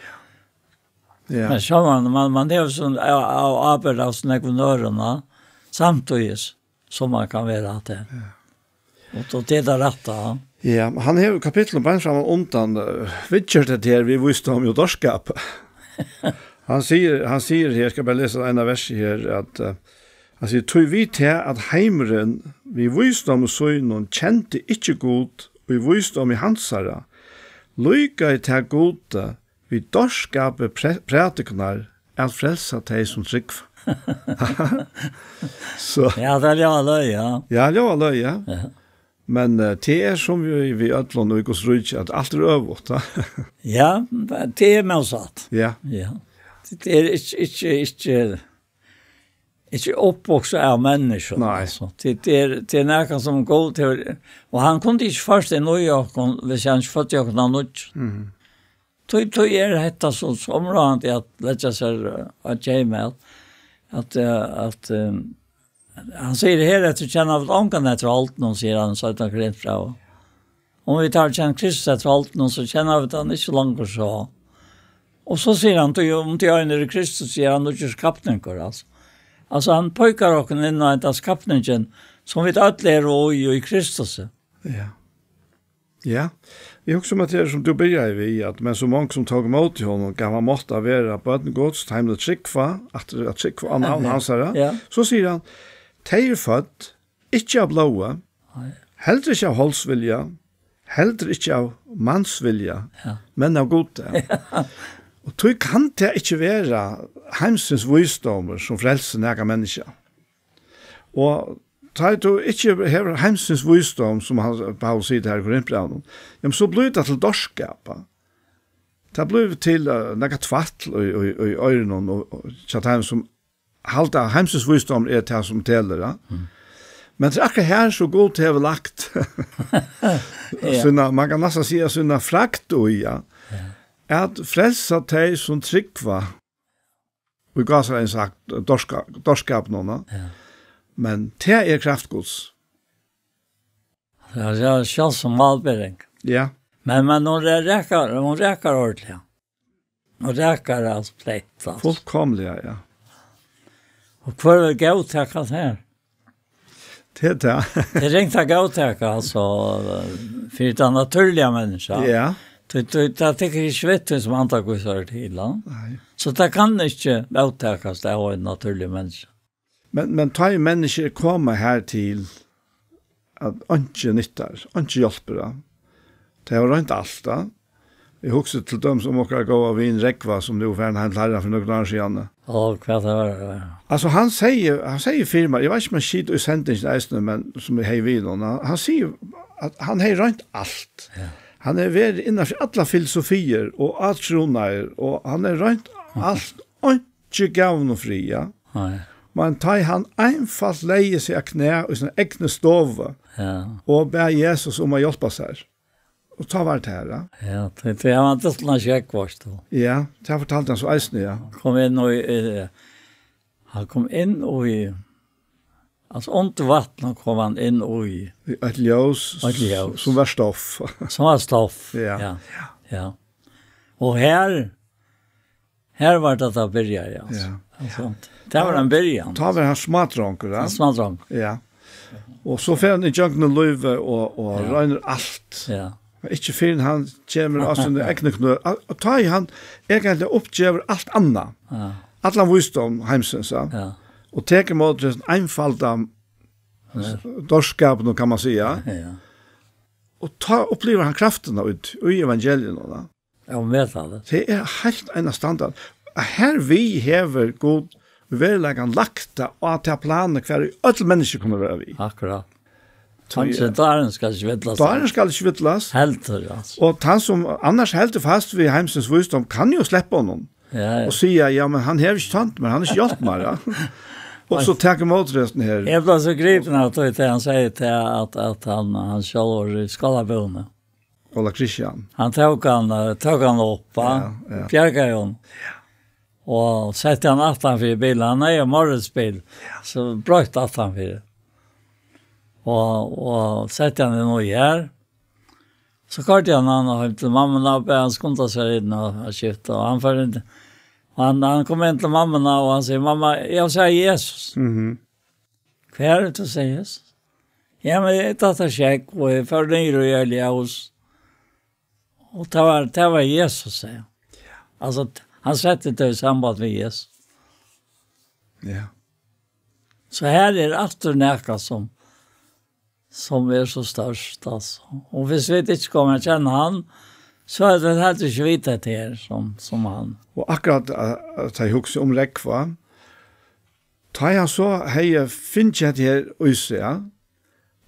Ja. Men so man, man, man hevur so, av, av ábyrgd av so nógvum øðrum, ja. Samtíðis, sum man kann vera at tað. Ja. Og, og tað er tað rætta, ja. Ja, hann hevur kapitlinum beint fram undan, eh, viðgjørt hetta her við vísdómi og dórskap. Hann sigur, hann sigur her, eg skal bara lesa eina vers her, at, eh, hann sigur, "Tí við tað, at heimurin við vísdómi sínum kendi ikki Gud í vísdómi hansara, líkaði tað Gudi við dórskapi pre-, prædikunar at frelsa tey, sum trúgva." So. Ja, tað ljóðar løgið, ja. Ja, ljóðar løgið, ja. Ja. Men, eh, tað er sum við, við øllum í Guds ríki, at alt er øvugt, ja. Ja, tað er mótsatt. Ja. Ja. Tað er ikki, ikki, ikki, ikki uppvaksið av menniskjum, nei, altso. Tað, tað er, tað er nakað sum Gud hevur, og hann kundi ikki ført inn í okkum, hvis hann ikki føddi okkum av nýggjum. Mhm. Tí, tí er hetta so, so umráðandi at leggja sær, eh, at geyma, at, at, eh, at, eh, hann sigur, "Hereftir kenna vit ongan eftir holdinum," sigur hann í seinna Korintbrævi. "Um vit hava kent Kristus eftir holdinum, so kenna vit hann ikki longur so." Og so sigur hann, "Tí um tí ein er í Kristus, er hann nýggjur skapningur," altso. Altso, hann peikar okkum inn á henda skapningin, sum vit øll eru í, í Kristus. Ja. Ja. Eg hugsi um, at tað er, sum tú byrjaði við, at, "Men so mong sum tóku móti honum, gav hann mátt at vera børn Guds, teimum at trúgva, at, at trúgva á navn hansara." Ja. So sigur hann, "Tey eru fødd, ikki av blóði, nei, heldur ikki av holdsvilja, heldur ikki av mansvilja, ja, men av Gudi." Ja. Og tí kann tað ikki vera heimsins vísdómur, sum frelsir nakað menniskja. Og tá tú ikki hevur heimsins vísdóm, sum hann, Paulus sigur her í Korintbrævinum, jamen, so blívur tað til dórskap. Tað blívur til, eh, nakað tvætl í, í, í oyrunum og, og hjá teimum, sum halda, at heimsins vísdómur er tað, sum telur, ja. Mm. Men tað er akkurát her, so Gud hevur lagt, ja, sína, man kann næstan siga, sína frakt í, ja. Ja. At frelsa tey, sum trúgva, í gásareygum sagt, dórska-, dórskapinum, ja. Ja. Men tað er kraft Guds. Ja, ja, sjálvt sum málbering. Ja. Men, men hon re-, rakar, hon rakar ordiliga. Hon rakar, altso, flott, altso. Fullkomliga, ja. Og hvør vil góðtaka tað her? Tað er tað. Tað er ringt at góðtaka, altso, fyri tað natúrliga menniskja. Ja. Tú, tú, tað tekur ikki við tí sum andakvísari til, ja. Nei. So tað kann ikki móttakast av einum natúrligum menniskja. Men, men tá ið menniskju koma her til, at einki nyttar, einki hjálpir, ja. Tey hava roynt alt, ja. Eg hugsi til dømis um okkara góða vin Rógva, sum nú er farin heim til Harran fyri nøkrum árum síðani. Á, hvat tað var, ja. Altso, hann segði, hann segði fyri mær, eg veit ikki, um hann skit í sendingini eisini, men sum eg hevði við honum, hann, hann sigur, at hann hevði roynt alt. Ja. Hann hevur verið innan fyri allar filosofiir og átrúnaðir, og hann hevur roynt alt, einki gav honum frið, ja. Nei. Men tá ið hann einfalt legði seg á knæ í síni egnu stovu Ja. og bað Jesus um at hjálpa sær. Og tá var tað her, ja. Ja, tað, tað var tað, hann skekk, veitst tú. Ja, tað fortaldi hann so eisini, ja. Hann kom inn og, eh, hann kom inn og í, altso, undir vatni kom hann inn og í Eitt ljós, Eitt ljós. Sum var stoff. Sum var stoff, Ja. ja. Ja. Og her, her var tað, tað byrjaði, altso. Ja. Altso, tað var ein byrjan. Tá var hann smádrongur, ja. Ein smádrongur. Ja. Og so fer hann í gjøgnum lívið og, og Ja. roynir alt. Ja. Men ikki fyrr enn hann kemur á síni egnu knø. Og tá ið hann eigentliga uppgevur alt annað. Ja. Allan vísdóm heimsins, ja. Ja. Og tekur móti hesum einfalda Ja. dárskapinum, kann man siga. Ja. Og tá upplivir hann kraftina út í evangeliinum, ja. Ja, meta tað. Tað er heilt einastandandi. Her við hevur Gud veruliga lagt tað á tað planið, hvar ið øll menniskju kunnu vera við. Akkurát. Tí Hann sigur, dárin skal ikki villast. Dárin skal ikki villast. Heldur, altso. Og tann sum annars heldur fast við heimsins vísdóm, kann jo sleppa honum. Ja, ja. Og siga, ja, men hann hevur ikki tænt mær, hann hevur ikki hjálpt mær, ja. Og so taka mótreisn her. Eg bleiv so gripin av tí, tá hann sigur til at, at hann, hann sjálvur í skálabúðini. Óla Kristian. Hann tók hann, eh, tók hann upp, va? Ja, ja. Bjargaði honum. Og setti hann aftan fyri bilin. Hann hevði jo Morris bil. Ja. So broytt aftan fyri. Og, og setti hann inn í her. So koyrdi hann hann heim til mammuna og bað hann skunda sær inn og, og skifta. Og hann fer inn, og hann, hann kom inn til mammuna og hann sigur, «Mamma, eg vil síggja Jesus.» Mhm. «Hvar er tú, sigur Jesus?» «Ja, men eg datt av skekk, og eg fór niður í Elihús.» Og tað var, tað var Jesus, segði hann. Altso, hann setti tað í samband við Jesus. Ja. So her er aftur nakað sum, sum er so stórt, altso. Og hvis vit ikki koma at kenna hann, so er tað heldur ikki vit hetta her sum, sum hann. Og akkurát, eh, at eg hugsi um Rógva, tá ið hann so hevði fingið hetta her í seg, ja,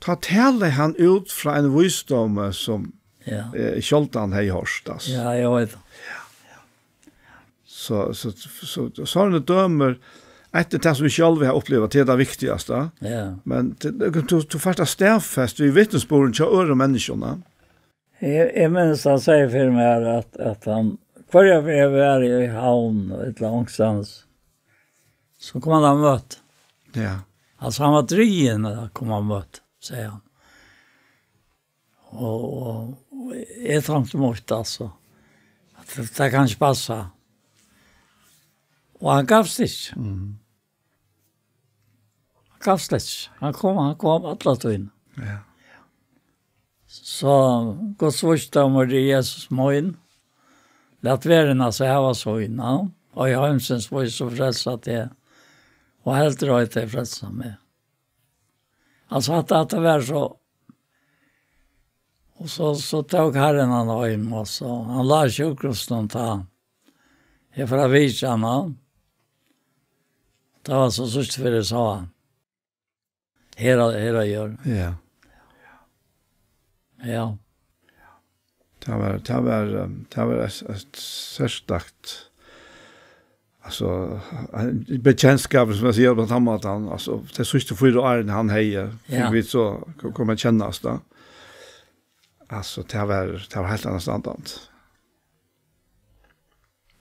tá talaði hann út frá ein vísdómi sum, Ja. eh, sjáldan hevði hoyrt, altso. Ja, eg veit. So, so, so, so, sovorðnir dømir, eitt er tað sum vit sjálv hava upplivað, tað er tað viktigasta. Ja. Men til, tú, tú fært tað staðfest við vitnisburðin hjá øðrum menniskjum, ja. Eg, eg minnist, hann segði fyri mær, at, at hann, hvørja ferð eg var í Havn, ella onkrastaðni, so kom hann á møti. Ja. Altso, hann var drigin at koma á møti, segði hann. Og, og, og eg trángdi mítt, altso. At tað, tað kann ikki passa. Og hann gavst ikki. Mhm. Hann gavst ikki. Hann kom, hann kom alla tíðina. Ja. So, Guds vísdómur er Jesus mín. Lat verðina so hava sína. Og í heimsins vís og frelsa teg. Og heldur ei tey frelsa meg. Altso, at, at tað var so. Og so, so tók Harrin hann heim, og so, hann lá á sjúkrahúsinum tá. Eg fór at vitja hann. Tað var so síðstu ferð eg sá hann. Her á, her á jørð. Ja. Ja. Tað var, tað var, ehm, tað var eitt, eitt serstakt, altso, ein bekjentskapur, sum eg sigi á tann mátan, altso, tey síðstu fýra árini hann hevði, fingu Ja. vit so k-, koma at kennast, tá. Altso, tað var, tað var heilt annars standandi.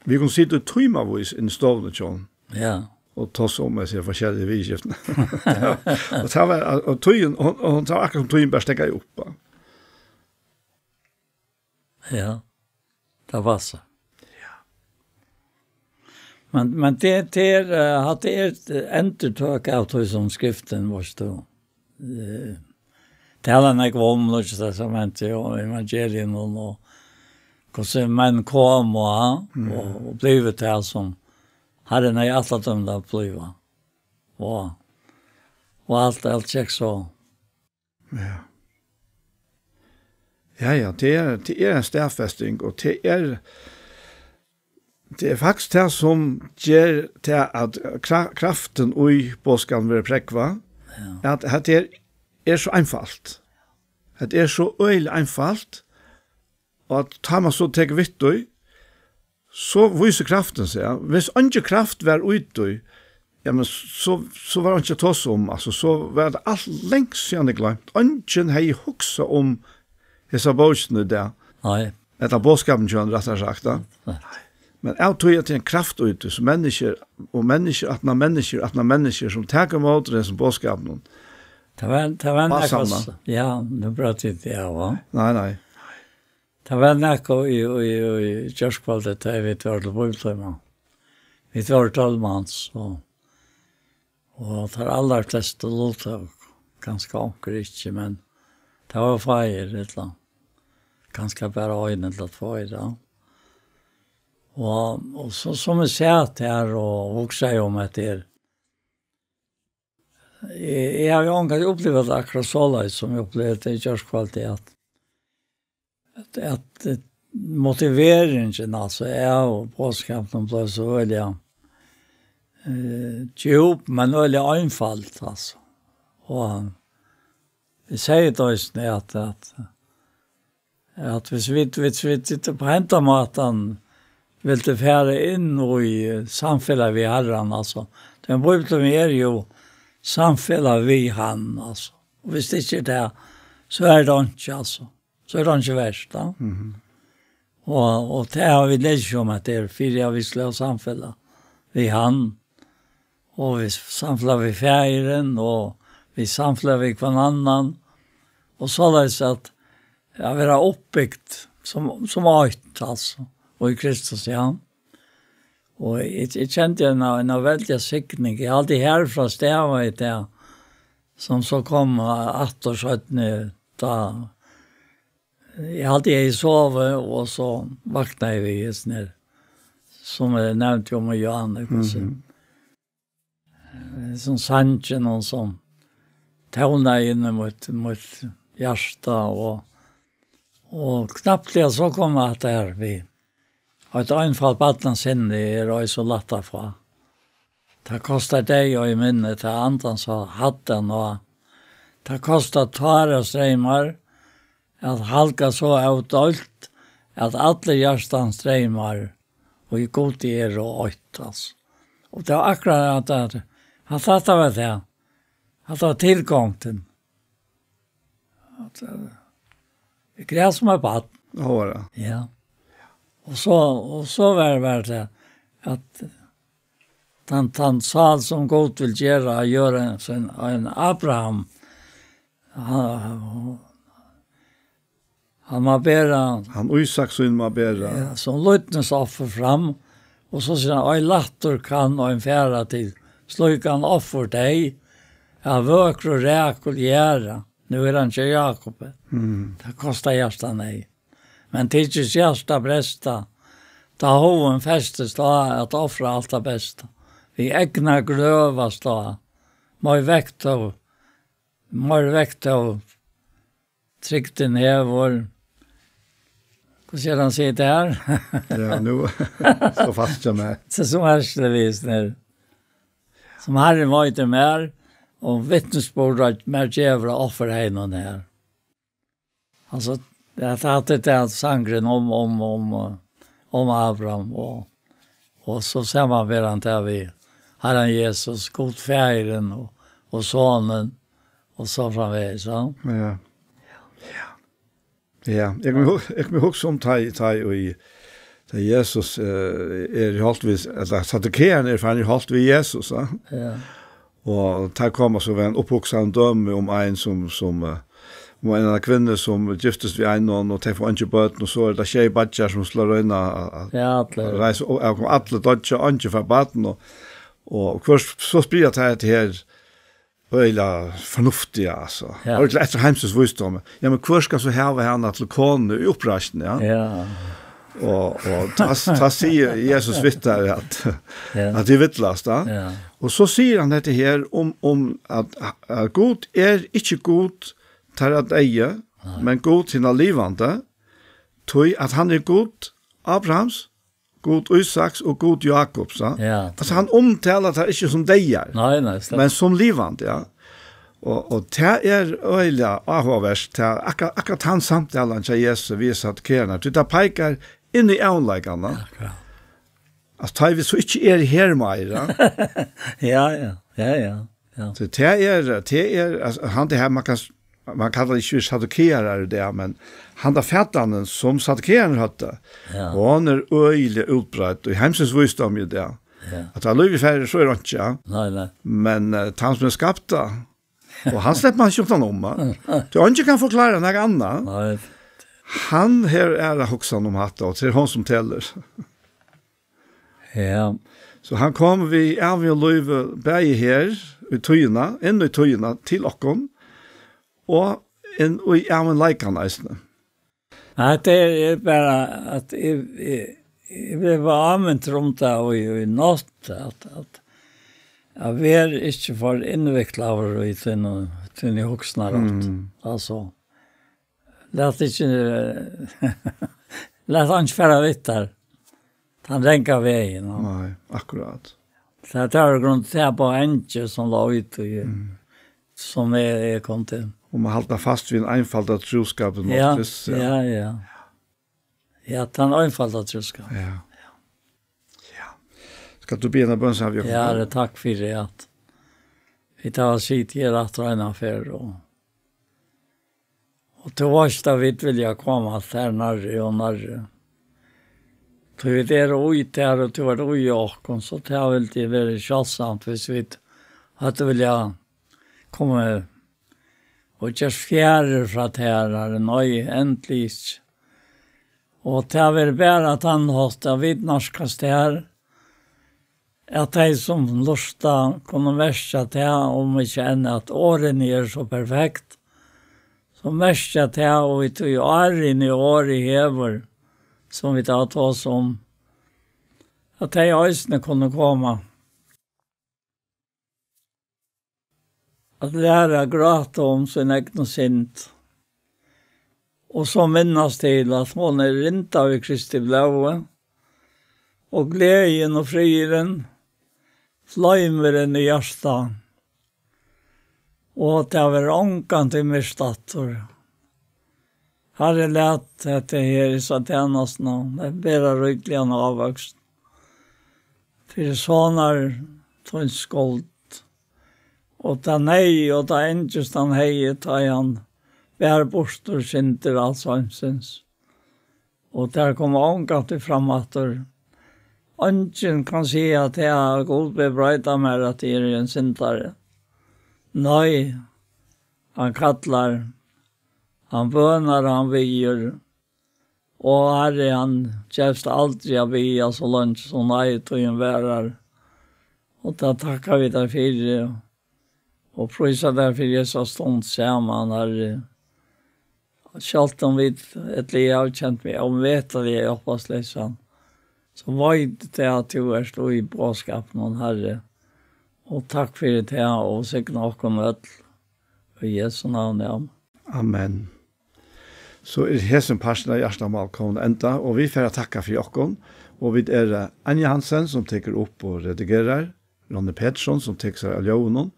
Vit kunnu sita í tímavís inn í stovuni hjá honum. Ja. og tosa um, eg sigi, forskellige viðurskifti. Og tað var, og tíðin, hon, hon, tað var akkurát sum tíðin bara steðgaði upp, ja. Ja, tað var so. Ja. Men, men tað, tað er, eh, hatta er endurtøk av tí sum skriftin, veitst tú. Eh, talar nógv um Nýggja Testamenti og evangelium og, og hvussu menn komu og, Mm. og, og blivu til sum Harrin hevði ætlað teimum at blíva. Og, og alt, alt gekk so. Ja. Ja, ja, tað er, tað er ein staðfesting, og tað er, tað er faktiskt tað sum ger tað at kra-, kraftin í boðskapinum verður prógvað, Ja. at, at tað er, er so einfalt. At tað er so øgiliga einfalt, og at tá man so tekur við tí, so vísir kraftin seg. Hvis eingin kraft var úti, ja, men so, so var einki at tosa um, altso, so var tað alt langt síðani gloymt. Eingin hevði hugsað um hesa bókina í dag. Nei. Ella boðskapin hjá honum, rættari sagt, ja. Nei. Men av tí at tað er ein kraft úti, so menniskju, og menniskju, aftan á menniskju, aftan á menniskju, sum taka ímóti hesum boðskapinum. Tað var, tað var nakað Ásanna. s-, ja, nú brøt eg teg av, va? Nei, nei. Tað var nakað í, í, í gjárkvøldið, tá vit vóru til bíbliutíma. Vit vóru tólv mans, og, og teir allarflestu luttóku, kanska onkur ikki, men tað var fáir, ella kanska bara ein ella tveir, ja. Og, og so, sum eg sat her og hugsaði um hetta her, eg, eg havi ongantíð upplivað tað akkurát soleiðis, sum eg upplivdi tað í gjárkvøldið, at, at, at, eh, motiveringin, altso, av boðskapinum bleiv so øgiliga, eh, djúp, men øgiliga einføld, altso. Og eg segði tað eisini, at, at, at hvis vit, hvis vit, vit på hendan mátan vildu fara inn í, eh, samfelag við Harran, altso. Tann Bíbliutímin er jú samfelag við hann, altso. Og hvis tað ikki er tað, so er tað einki, altso. So er tað einki vert, ja. Mhm. Og, og tað hava vit lisið um, at tað er fyri at vit skulu hava samfelag við hann, og vit samfelag við Faðirin, og vit samfelag við hvønn annan, og soleiðis at, at vera uppbygt sum, sum eitt, altso, og í Kristus, ja. Og eg, eg kendi eina, eina veldiga signing. Eg haldi herfrá stavar tað, sum so kom aftur seinni, tá eg haldi eg hevði sovið, og so vaknaði eg við hesum her, sum eg nevndi um í Johan, hvussu Mhm. eh, sum sangin og sum tónaði inn í mítt, mítt hjarta, og, og knappliga so kom hatta her við: Eitt einfalt barnasinni er ei so lætt at fáa. Tað kostar deyða í minni, tað andans hatt at ná. Tað kostar tárastreymar at halga so ódeilt, at allir hjartans streymar í Gudi eru eitt, altso. Og tað var akkurát at, at, at hatta var tað. Hatta var tilgongdin. At, eh, eg græt sum eitt barn. Hvar er tað? Ja. Og so, og so var, var tað, at tann, tann sál sum Gud vil gera, at gera ein, ein, ein Abraham, hann, hann má bera Hann Ísak sín má bera. Ja, sum lýdnisoffur fram, og so sigur hann: Ei lættur kann ein fara til slíkan offurdeyð, av vøkru rakul gera. Nú er hann hjá Jákupi. Mm. Tað kostar hjartaneyð. Men tykist hjartað bresta, tá hugin festist á at ofra alt tað besta, við egna grøvast á, meir vekt tó, meir vekt tó trygdin hevur. Hvussu er hann sigur tað her? Ja, nú, so fast hjá mær. So sum hersluvísnir, sum Harrin veitir mær, og vitnisburð mær gevur á offurheiminum her. Altso, ja, tað er tað sangurin um, um, um, eh, um Abraham, og, og so samanber hann tað við Harran Jesus, Gud Faðirin og, og Sonin, og so framvegis, ja. Ja. Ja. Ja, eg kom hu-, eg kom hugsa um tá, tá í, Tá Jesus, eh, er í holt við, ella Saddukearnir eru farin í holt við Jesus, ja. Ja. Og tá koma so við ein upphugsan dømi um ein sum, sum, eh, um eina kvinnu sum giftist við ein og, og tey fáa eingi børn, og so eru tað sjey beiggjar sum slá eina, Ja, allir. Reisa, og, og allir doyggja, eingi fær barn, og, og hvør, so spyrja tey hetta her, øgiliga fornuftiga, altso. Ja. Og til eftir heimsins vísdóm. Ja, men hvør skal so hava hana til konu í uppreisn, ja? Ja. Og, og tá, tá sigur Jesus við tær at, Ja. at tey villast, ja. Ja. Og so sigur hann hetta her um, um at, at Gud er ikki Gud teirra deyðu, Nei. men Gud hinna livandi, tí at hann er Gud Abrahams, Gud Ísaks og Gud Jakobs, ja. Ja. Altso, hann umtalar tær ikki sum deyðar, Nei, nei, slett. men sum livandi, ja. Og, og tað er øgiliga áhugavert, tað, akkurát, akkurát tann samtalan hjá Jesusi við Saddukearnar, tí tað peikar inn í ævinleikan, ja. Akkurát. At tá vit so ikki eru her meira, ja. Ja, ja, ja, ja, ja. So tað er, tað er, altso, hann, tað her, man kann s-, man kallar tað ikki Saddukearar í dag, men handan fatan, sum Saddukearnir høvdu, Ja. hon er øgiliga útbreidd í heimsins vísdómi í dag. Ja. At tá lívið fer, so er einki, ja. Nei, nei. Men, eh, tann sum er skapta, og hann sleppur man ikki undan um, ja. Tí eingin kann forklára nakað annað. Nei. Hann hevur aðra hugsan um hatta, og tað er hon sum telur. Ja. So hann kom við ævigum lívi bæði her í tíðina, inn í tíðina til okkum, og inn í ævinleikan eisini. Nei, tað er, er bara at eg, eg, eg bleiv ámintur um tað í, í nátt, at, at, at ver ikki for innviklaður í tíni, tíni hugsanarhátt. Mm. Altso, lat ikki, lat hann ikki fara við tær. Tann ranga vegin, ja. Nei, akkurát. So tað var í grunn tað poengið sum lá í tí, Mm. sum eg, eg kom til. Og man halda fast við ein einfalda trúskapin, Ja, oftast, ja. ja, ja. Ja, tann einfalda trúskapin. Ja. Ja. Skalt tú biðja eina bøn, Sámal Jákup? Ja, Harri, takk fyri at vit hava sitið her aftur eina ferð, og, og tú veitst at vit vilja koma tær nærri og nærri. Tí vit eru í tær, og tú ert í okkum, so tað vildi verið sjáldsamt, hvis vit høvdu vilja koma og gjørt fjarri frá tær, Harri, nei, endiliga ikki. Og tað verður bara tann hátt, at vit nærkast tær, at tey sum lurta kunnu merkja tað, um ikki enn at orðini eru so perfekt, so merkja tað, og við tí árini orðið hevur, sum vit hava tosað um, at tey eisini kunnu koma at læra at gráta um sín egnu synd, og so minnast til, at hon er rindað við Kristi blóði, og gleðin og friðurin floymur inn í hjartað, og tað verður ongantíð myrkt aftur. Harri, lat hetta her, hesa tænastuna, bera ríkligan ávøkst fyri sonar tíns skuld, og ta neyð og ta angist hann hevði, tá ið hann bar burtur syndir als heimsins. Og tær koma ongantíð fram aftur. Eingin kann siga tað, at Gud bebreiðar mær, at eg eri ein syndari. Nei, hann kallar, hann bønar, hann biður. Og Harri, hann gevst aldri at biðja so leingi sum nei-tíðin varar. Og tað takka vit tær fyri, og prísa tær fyri hesa stund saman, Harri. Sjálvt um vit, ella eg havi kent meg ómetaliga hjálparleysan, so veit eg at tú ert í boðskapinum, Harri. Og takk fyri tað, og signa okkum øll. Í Jesu navni, amen. Amen. So er hesin parturin av Hjartamál komin at enda, og vit fara at takka fyri okkum, og vit eru Anja Hansen, sum tekur upp og redigerar, Ronny Petersson, sum tekur sær av ljóðinum,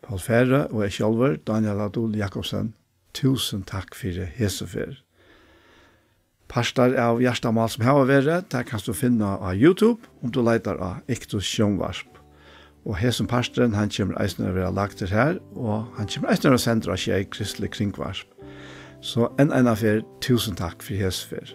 Paul Færø og eg sjálvur, Daniel Adol Jakobsen. Túsund takk fyri hesa ferð. Partar av Hjartamál sum hava verið, tær kanst tú finna á YouTube, um tú leitar á Iktus Sjónvarp. Og hesin parturin, hann kemur eisini at verða lagdur har, og hann kemur eisini at verða sendur á Sjey Kristiligt Kringvarp. So enn eina ferð, túsund takk fyri hesa ferð.